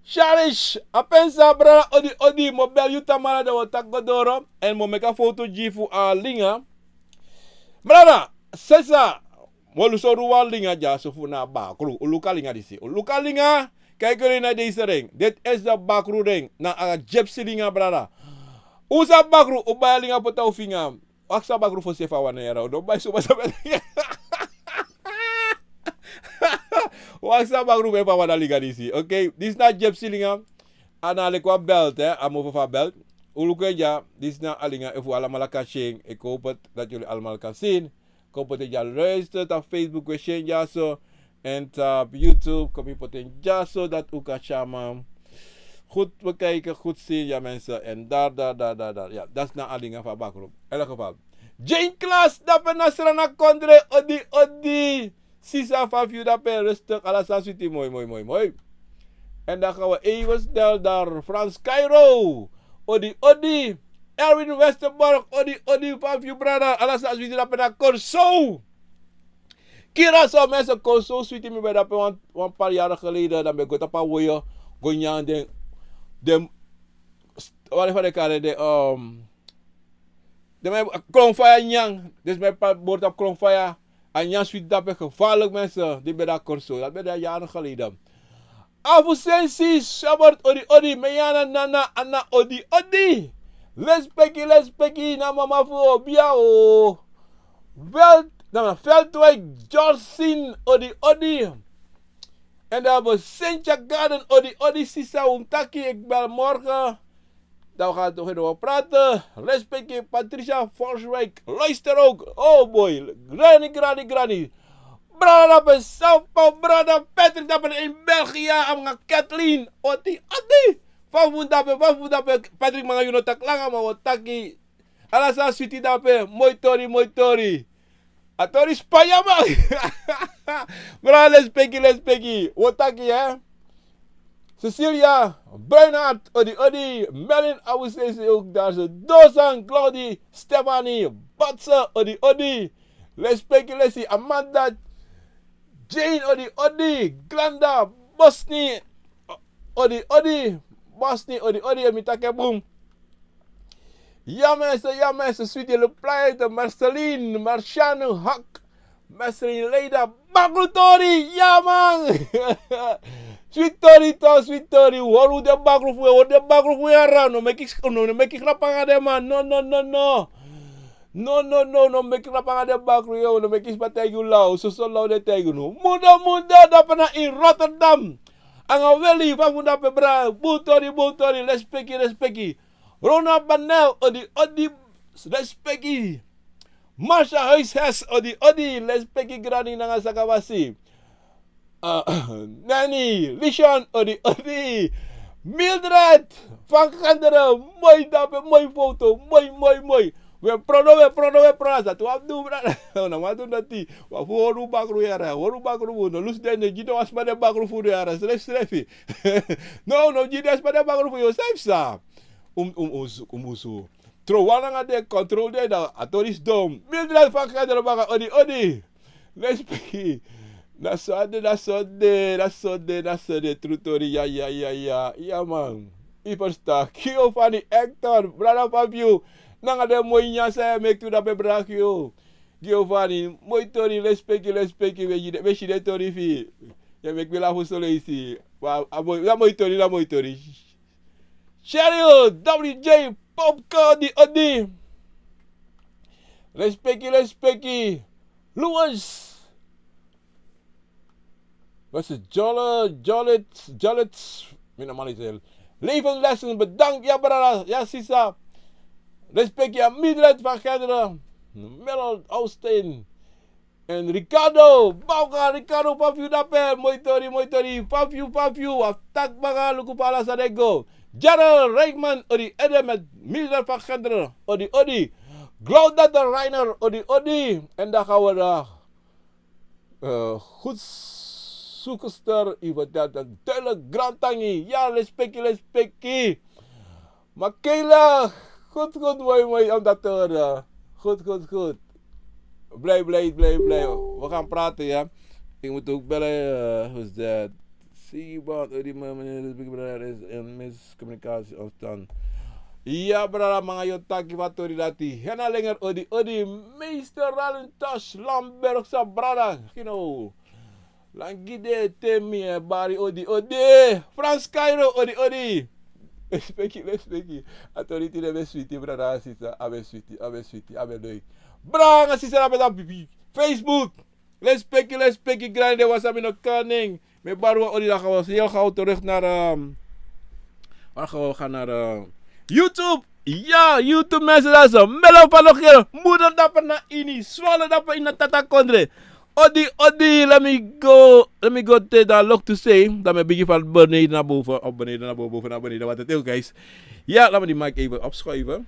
Sharish, a pensa, brada, odi, odi, mi o bel yu tamara, dan mi o taki go doro, en mi o meki a foto gi fu a linga. Brada, sesa, mi o lusu wan linga dyaso fu na bakru. Un luku a linga disi. Un luku a linga, kijk, yu na deze ring. Dit is de bakru ring. Na a gypsy linga, brada. Un sabi bakru, un bai a linga poti na un finga. Wan sma bakru fosi, efu a wani yere, un no bai suma suma. Wan sma bakru, efu a wani a linga disi. Oké, disi na gypsy linga. A na leki wan belt, hè, a mofo fu a belt. Un luku en dya, disi na a linga, efu alamala kan si en, ik hoop het dat jullie allemaal kan zien. Kon poti en dya, luister, tapu Facebook, we si en dyaso. En tapu YouTube, kon mi poti en dyaso, dat un kan si a man. Goed bekijken, goed zien, ja mensen. En daar, daar, daar, daar, daar. Ja, dat is na a linga fu a bakru. In elk geval. Jane Klaas, dape na Sranan kondre, odi, odi. Sisa, fa yu dape, rustig, ala sani switi, moi, moi, moi, moi. En dan gaan we even snel naar Frans Cairo. Odi, odi. Erwin Westerborg, odi, odi, fa yu, brada, ala sani switi dape na Curaçao. Curaçao, mensen, Curaçao switi, mi ben dape wan, wan paar jaren geleden, dan ben go tapu a woyo, go nyan den, den, wat fu den kari den, um, den man e kron faya nyan, dus mi e pa bori tapu kron faya, a nyan switi dape gevaarlijk, mensen, di ben na Curaçao, dat ben na jaren geleden. Afu Sensi, Sabert, odi, odi, Meyana, Nana, Ana, odi, odi. Lespeki, lespeki, na mama fu Obia, o. Wel, na Veldwijk, Jorsin, odi, odi. En dan hebben we Sintje Garden, odi, odi, sisa, un taki, ik bel morgen. Dan we gaan toch nog praten. Respectje, Patricia Forswijk. Luister ook. Oh boy. Granny, granny, granny. Brada dape Sao Paulo, brada Patrick dape in België. Anga Kathleen. Oti, oti. Fa fu dape, fa fu dape. Patrick, mi nanga yu no taki langa, ma wi o taki. Ala sani switi dape. Moi tori, moi tori. A tori Spanya, man. Brada, lespeki, lespeki. Wi o taki, hè? Cecilia, Bernard, odi, odi. Melin, Awusese, ook daar zo. Dosan, Claudie, Stefanie, Batse, odi, odi. Lespeki, lesi, Amanda, Jane, odi, odi. Glenda, Bosni, odi, odi. Bosni, odi, odi. Emi take bun. Ya mensen, ya mensen, Sweetie Leplaite, Marceline, Marciano, Hak, Marceline Leida, bakru tori, ya man. Sweet tori to, sweet tori, hori den bakru fu, hori den bakru fu yara, no meki, no, no meki grap anga den man, no, no, no, no. No, no, no, no meki grap anga den bakru, yo, no meki sma taigi unu law, soso law den taigi unu. Mundo, mundo, dape na in Rotterdam. Anga weli, fa fu dape bra, bun tori, bun tori, lespeki, lespeki. Rona Banel, odi, odi, lespeki. Marsha Huishes, odi, odi, lespeki granny nanga sakawasi. Ah, Nanny, Lishon, odi, odi. Mildred, van Genderen, moi dape, moi foto, moi, moi, moi. We prodo, we prodo, we prodo, sa tu wan du, brada. Na wan du dati. Wi abi fu hori un bakru yara, hori un bakru fu, no lusu den, no gi den wan sma den bakru fu yara, srefi, srefi. No, no gi den sma den bakru fu yu, srefi sa. Un, un, un, un, un, Tron wan nanga den, control den, dan a tori sidon. Mildred van Genderen baka, odi, odi. Lespeki. Na so a de, na so a de, na so a de, na so a de, tru tori, ya, ya, ya, ya. Ya man. Yu ferstan. Giovanni, Hector, brada Fabio. Nanga den moi nyan san yu e meki tu dape, brada Gio. Giovanni, moi tori, lespeki, lespeki, we si den tori fi. Ya meki mi lafu so leisi. Wa, a moi, na moi tori, na moi tori. Cheryl, W J, Popko, odi, odi. Lespeki, lespeki. Louis. Wese Jolly, Jolly, Jolly, mi no man is heel. Leven lessen, bedankt, ya brada, ya sisa. Respect, ya Mildred van Genderen. Melo Austin. En Ricardo, Bauga, Ricardo, fa fu yu dape, moi tori, moi tori, fa fu yu, fa fu yu, a taki baka, luku fa ala san e go. Gerald Reikman, odi ede met Mildred van Genderen, odi, odi. Claudette Reiner, odi, odi. En dan gaan we naar Eh, goed zoekster, u vertelt het duidelijk, grantangi. Ja, lespeki, lespeki. Makela, goed, goed, mooi, mooi om dat te horen. Goed, goed, goed. Blij, blij, blij, blij. We gaan praten, ja. Ik moet ook bellen, eh, hoe is dat? Zie je, want die meneer is Big Brother is een miscommunicatie ontstaan. Ya, brada, manga yu o taki fu a tori dati. Hena lenger, odi, odi, meester Ralintas Lamberg, sa brada. Kino. Langide temi, eh, bari, odi, odi. Frans Cairo, odi, odi. Respeki, respeki. A tori tide ben switi, brada, sisa, a ben switi, a ben switi, a ben leuk. Brada, sisa, a ben dan bibi. Facebook. Lespeki, lespeki, grande, wasa mi no kan nen. Mi e bari wan odi, dan gaan we heel gauw terug naar, ehm, waar gaan we gaan naar, ehm, YouTube. Ja, YouTube mensen, dat is een Melo van Nogel. Moeder dapper na ini, swallow dapper in na tata kondre. Odi, odi, let me go, let me go te dan lok to say. Dan ben ik van beneden naar boven, of beneden naar boven, boven naar beneden, wat het ook, guys. Ja, laat me die mic even opschuiven.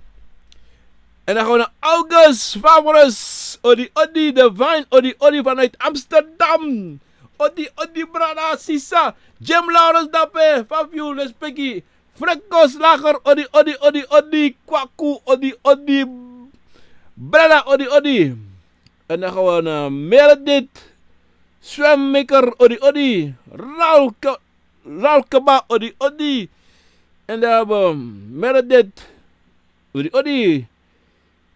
En dan gaan we naar August Favorus. Odi, odi, Divine. Odi, odi, vanuit Amsterdam. Odi, odi, brada, sisa. Jim Lawrence dape. Fa fu yu, lespeki. Frekos Lager. Odi, odi, odi, odi. Kwaku. Odi, odi. Brada, odi, odi. En dan gaan we naar Meredith Swemmaker. Odi, odi. Ralke, Ralkeba. Odi, odi. En dan hebben we Meredith. Odi, odi.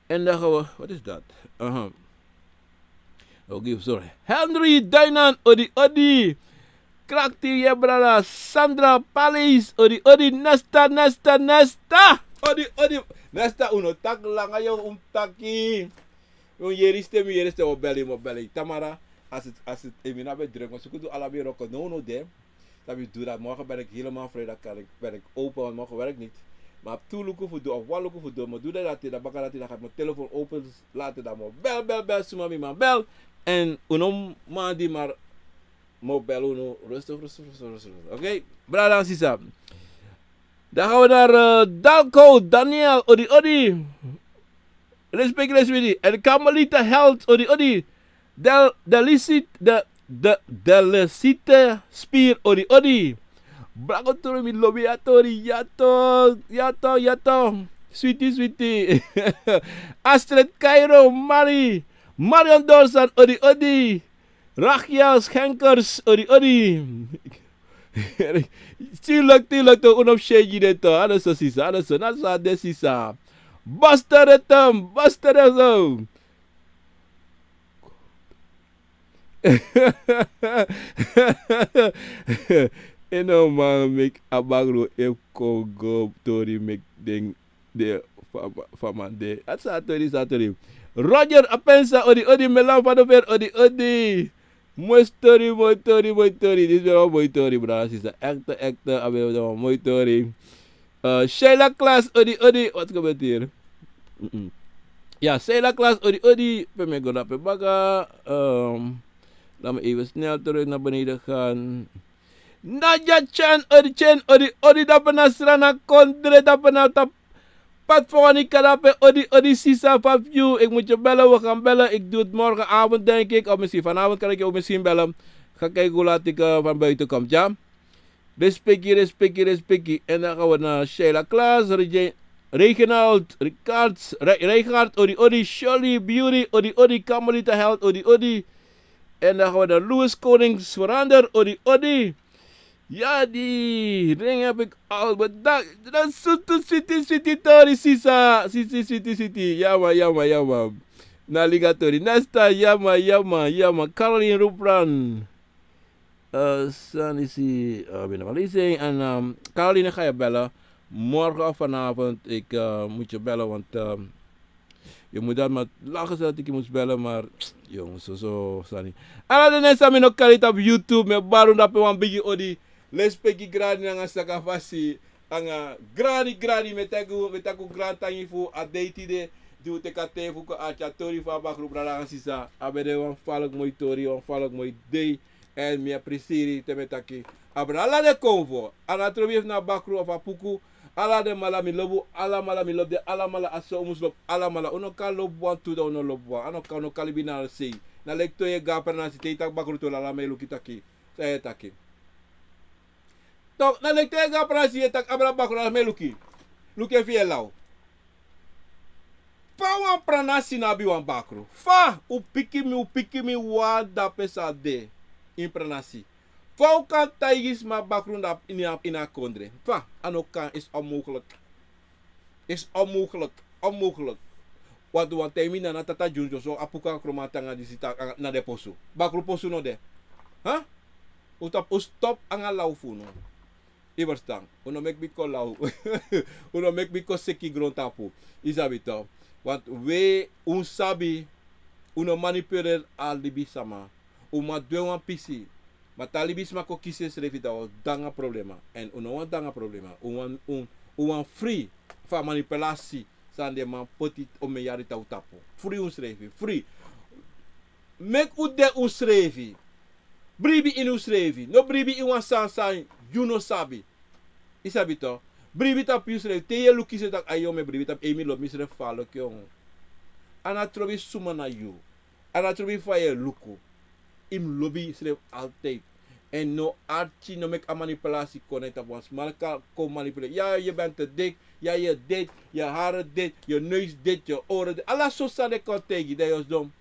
En dan gaan we, wat is dat? Aha. Oké, sorry. Henry Duinan, odi, odi. Krakti, ya brada. Sandra Palace, odi, odi. Nesta, nesta, nesta. Odi, odi. Nesta, unu tak langa yo, un taki. Un yeri stem, yeri stem, o beli, mo beli. Tamara, als het, als het, emi na ben druk, maar ze kunnen allebei rocken. No, no, de. Dan mi doe dat. Morgen ben ik helemaal vrij, dan kan ik, ben ik open, want morgen werk niet. Maar heb twee luku voor doen of one luku voor doen. Maar doe dat, dat, dat bakken dat, dan gaat mijn telefoon open laten, dan moet bel, bel, bel, suma mi man, bel. En unu man die maar moet bel, unu rustig, rustig, rustig, rustig. Oké? Brada, sisa. Dan gaan we naar, eh, Dalko, Daniel, odi, odi. Respect, respect. En Carmelita Health, odi, odi. Del, Delicit, de, de, Delicite Spier, odi, odi. Bravo, Toro, mi lobi ya, Tori, ya to, ya to, ya to. Sweetie, sweetie. Astrid Cairo, Mari, Marion Dorsan, odi, odi. Rachel Schenkers, odi, odi. Tuurlijk, tuurlijk, toch, unu no shegi de to. Ano so, sisa, ano so, na so de, sisa. Buster Rhythm, Buster Rhythm. Eno man meki a bagro efu kon go tori meki den de fa, fa man de. A sa tori, sa tori. Roger Apensa, odi, odi, Melan van der Veer, odi, odi. Moi tori, moi tori, moi tori. Disi ben wan moi tori, brada, sisa. Ekte, ekte, a ben wan moi tori. Eh, Sheila Klaas, odi, odi. Wat gebeurt hier? Mm-mm. Ja, Sheila Klaas, odi, odi. Pe mi e go dape baka. Ehm, laat me even snel terug naar beneden gaan. Nadia Chan, odi, Chan, odi, odi, dape na Sranan kondre, dape na tap-, Pat Veronica dape, odi, odi, sisa, fa fu yu. Ik moet je bellen, we gaan bellen. Ik doe het morgenavond, denk ik. Of misschien vanavond kan ik je ook misschien bellen. Ga kijken hoe laat ik, eh, van buiten kom, ja? Respectie, respectie, respectie. En dan gaan we naar Sheila Klaas, Rege-, Reginald, Ricards, Re-, Reigard, odi, odi, Shirley, Beauty, odi, odi, Carmelita Health, odi, odi. En dan gaan we naar Louis Konings, Verander, odi, odi. Ja, die ring heb ik al bedankt. Dat is zoete, city, city, tori, sisa. City, city, city. Ja, man, ja, man, ja, man. Na liga tori. Nesta, yama, yama, yama. Caroline Rupran. Eh, sani si, eh, ben na Malaysia. En, ehm, Caroline, ga je bellen? Morgen of vanavond, ik, eh, moet je bellen, want, ehm, je moet dat maar lachen, zodat ik je moest bellen, maar, jongens, zo, zo, sani. Ala den mensen mi no kari op YouTube, mi e bari un dape wan bigi odi. Lespeki grani nanga sakafasi. Anga grani, grani, mi e taki un, mi e taki un grantangi fu a dei tide, di un teki a ten fu kon arki a tori fu a bakru, brada nanga sisa. A ben de wan falek moi tori, wan falek moi dei. En mi e prisiri te mi e taki, a brada, ala den konfo, a no trobi efu na a bakru of a puku, ala den mala mi lobi un, alamala mi lobi den, alamala, a so un mus lobi alamala. Un no kan lobi wan tu dan un no lobi wan. A no kan, un no kan libi na a sei. Na leki te yu e go a pranasi, te yu taki bakru tori, ala man e luku yu taki, san yu e taki? Tok, na leki te yu e go a pranasi, yu e taki, a brada, bakru, ala man e luku yu. Luku efu yu e law. Fa wan pranasi no abi wan bakru? Fa? Un piki mi, un piki mi, wan dape san de ini pranasi. Fa un kan taigi sma bakru na ini a, ini a kondre? Fa? A no kan, is onmogelijk. Is onmogelijk, onmogelijk. Want wan ten mi na, na tata Jun Joso, a puku a kroman tanga disi ta, a, na den posu. Bakru posu no de. Ha? Un stop, un stop anga law fu unu. Yu e ferstan? Un no meki mi kon law. Un no meki mi kon seki grontapu. Yu sabi toch. Want we, un sabi, un no manipuleri a libisma. Un man du en wan pisi. Ma te a libisma kon kisi ensrefi, dan un o de nanga problema. En un no wani de nanga problema. Un wani, un, un wani fri fu a manipulasi san den man poti omeni yari na un tapu. Fri unsrefi, fri. Meki un de unsrefi. Bribi ini unsrefi. No bribi ini wan sani san yu no sabi. Yu sabi toch. Bribi tapu yusrefi. Te yu e luku yusrefi taki, ayo, mi e bribi tapu, ei, mi lobi misrefi, fa a loki en. A no trobi suma na yu. A no trobi fa yu e luku. Yu mus lobi yusrefi altijd. En no arki, no meki a manipulasi kon na yu tapu. Wan sma kan kon manipuleren. Ya, je bent te dik. Ya, je dit, je haren dit, je neus dit, je oren dit. Ala sortu sani den kan taigi, dan yu o sidon.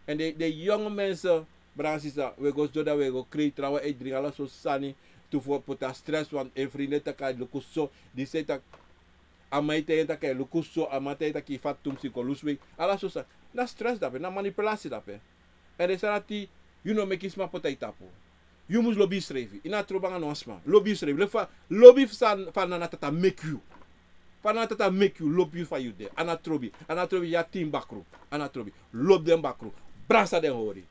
En den, den jonge mensen, brada nanga sisa, we go sidon, dan we go krei, trawan e dringi, ala sortu sani. Tu fu poti a stress, want en vrienden taki a luku so, disi e taki, a man e taigi en taki a luku so, a man taigi en taki yu fati tumsi, kon lusu wei. Ala sortu sani. Na stress dape, na manipulasi dape. En den sani dati, yu no meki sma poti na yu tapu. Yu mus lobi yusrefi. Yu no abi trobi anga no wan sma. Lobi yusrefi. Leki fa, lobi fa, fa Nana Tata meki yu. Fa Nana Tata meki yu, lobi yu fa yu de. A no trobi. A no trobi yu abi tin bakru. A no trobi. Lobi den bakru. Brasa den hori.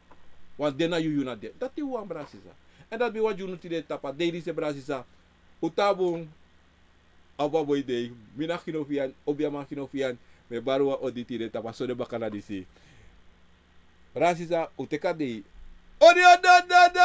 Want den na yu, yu na den. Dati wan, brada sisa. En dati mi wani gi unu tide tapu a dei disi, brada sisa. Un tan bun. A wan moi dei. Mi na Gino Fian, obiaman Gino Fian. Mi e bari wan odi tide tapu a sonde bakana disi. Brada sisa, un teki a dei. Odi, odi, odi, odi.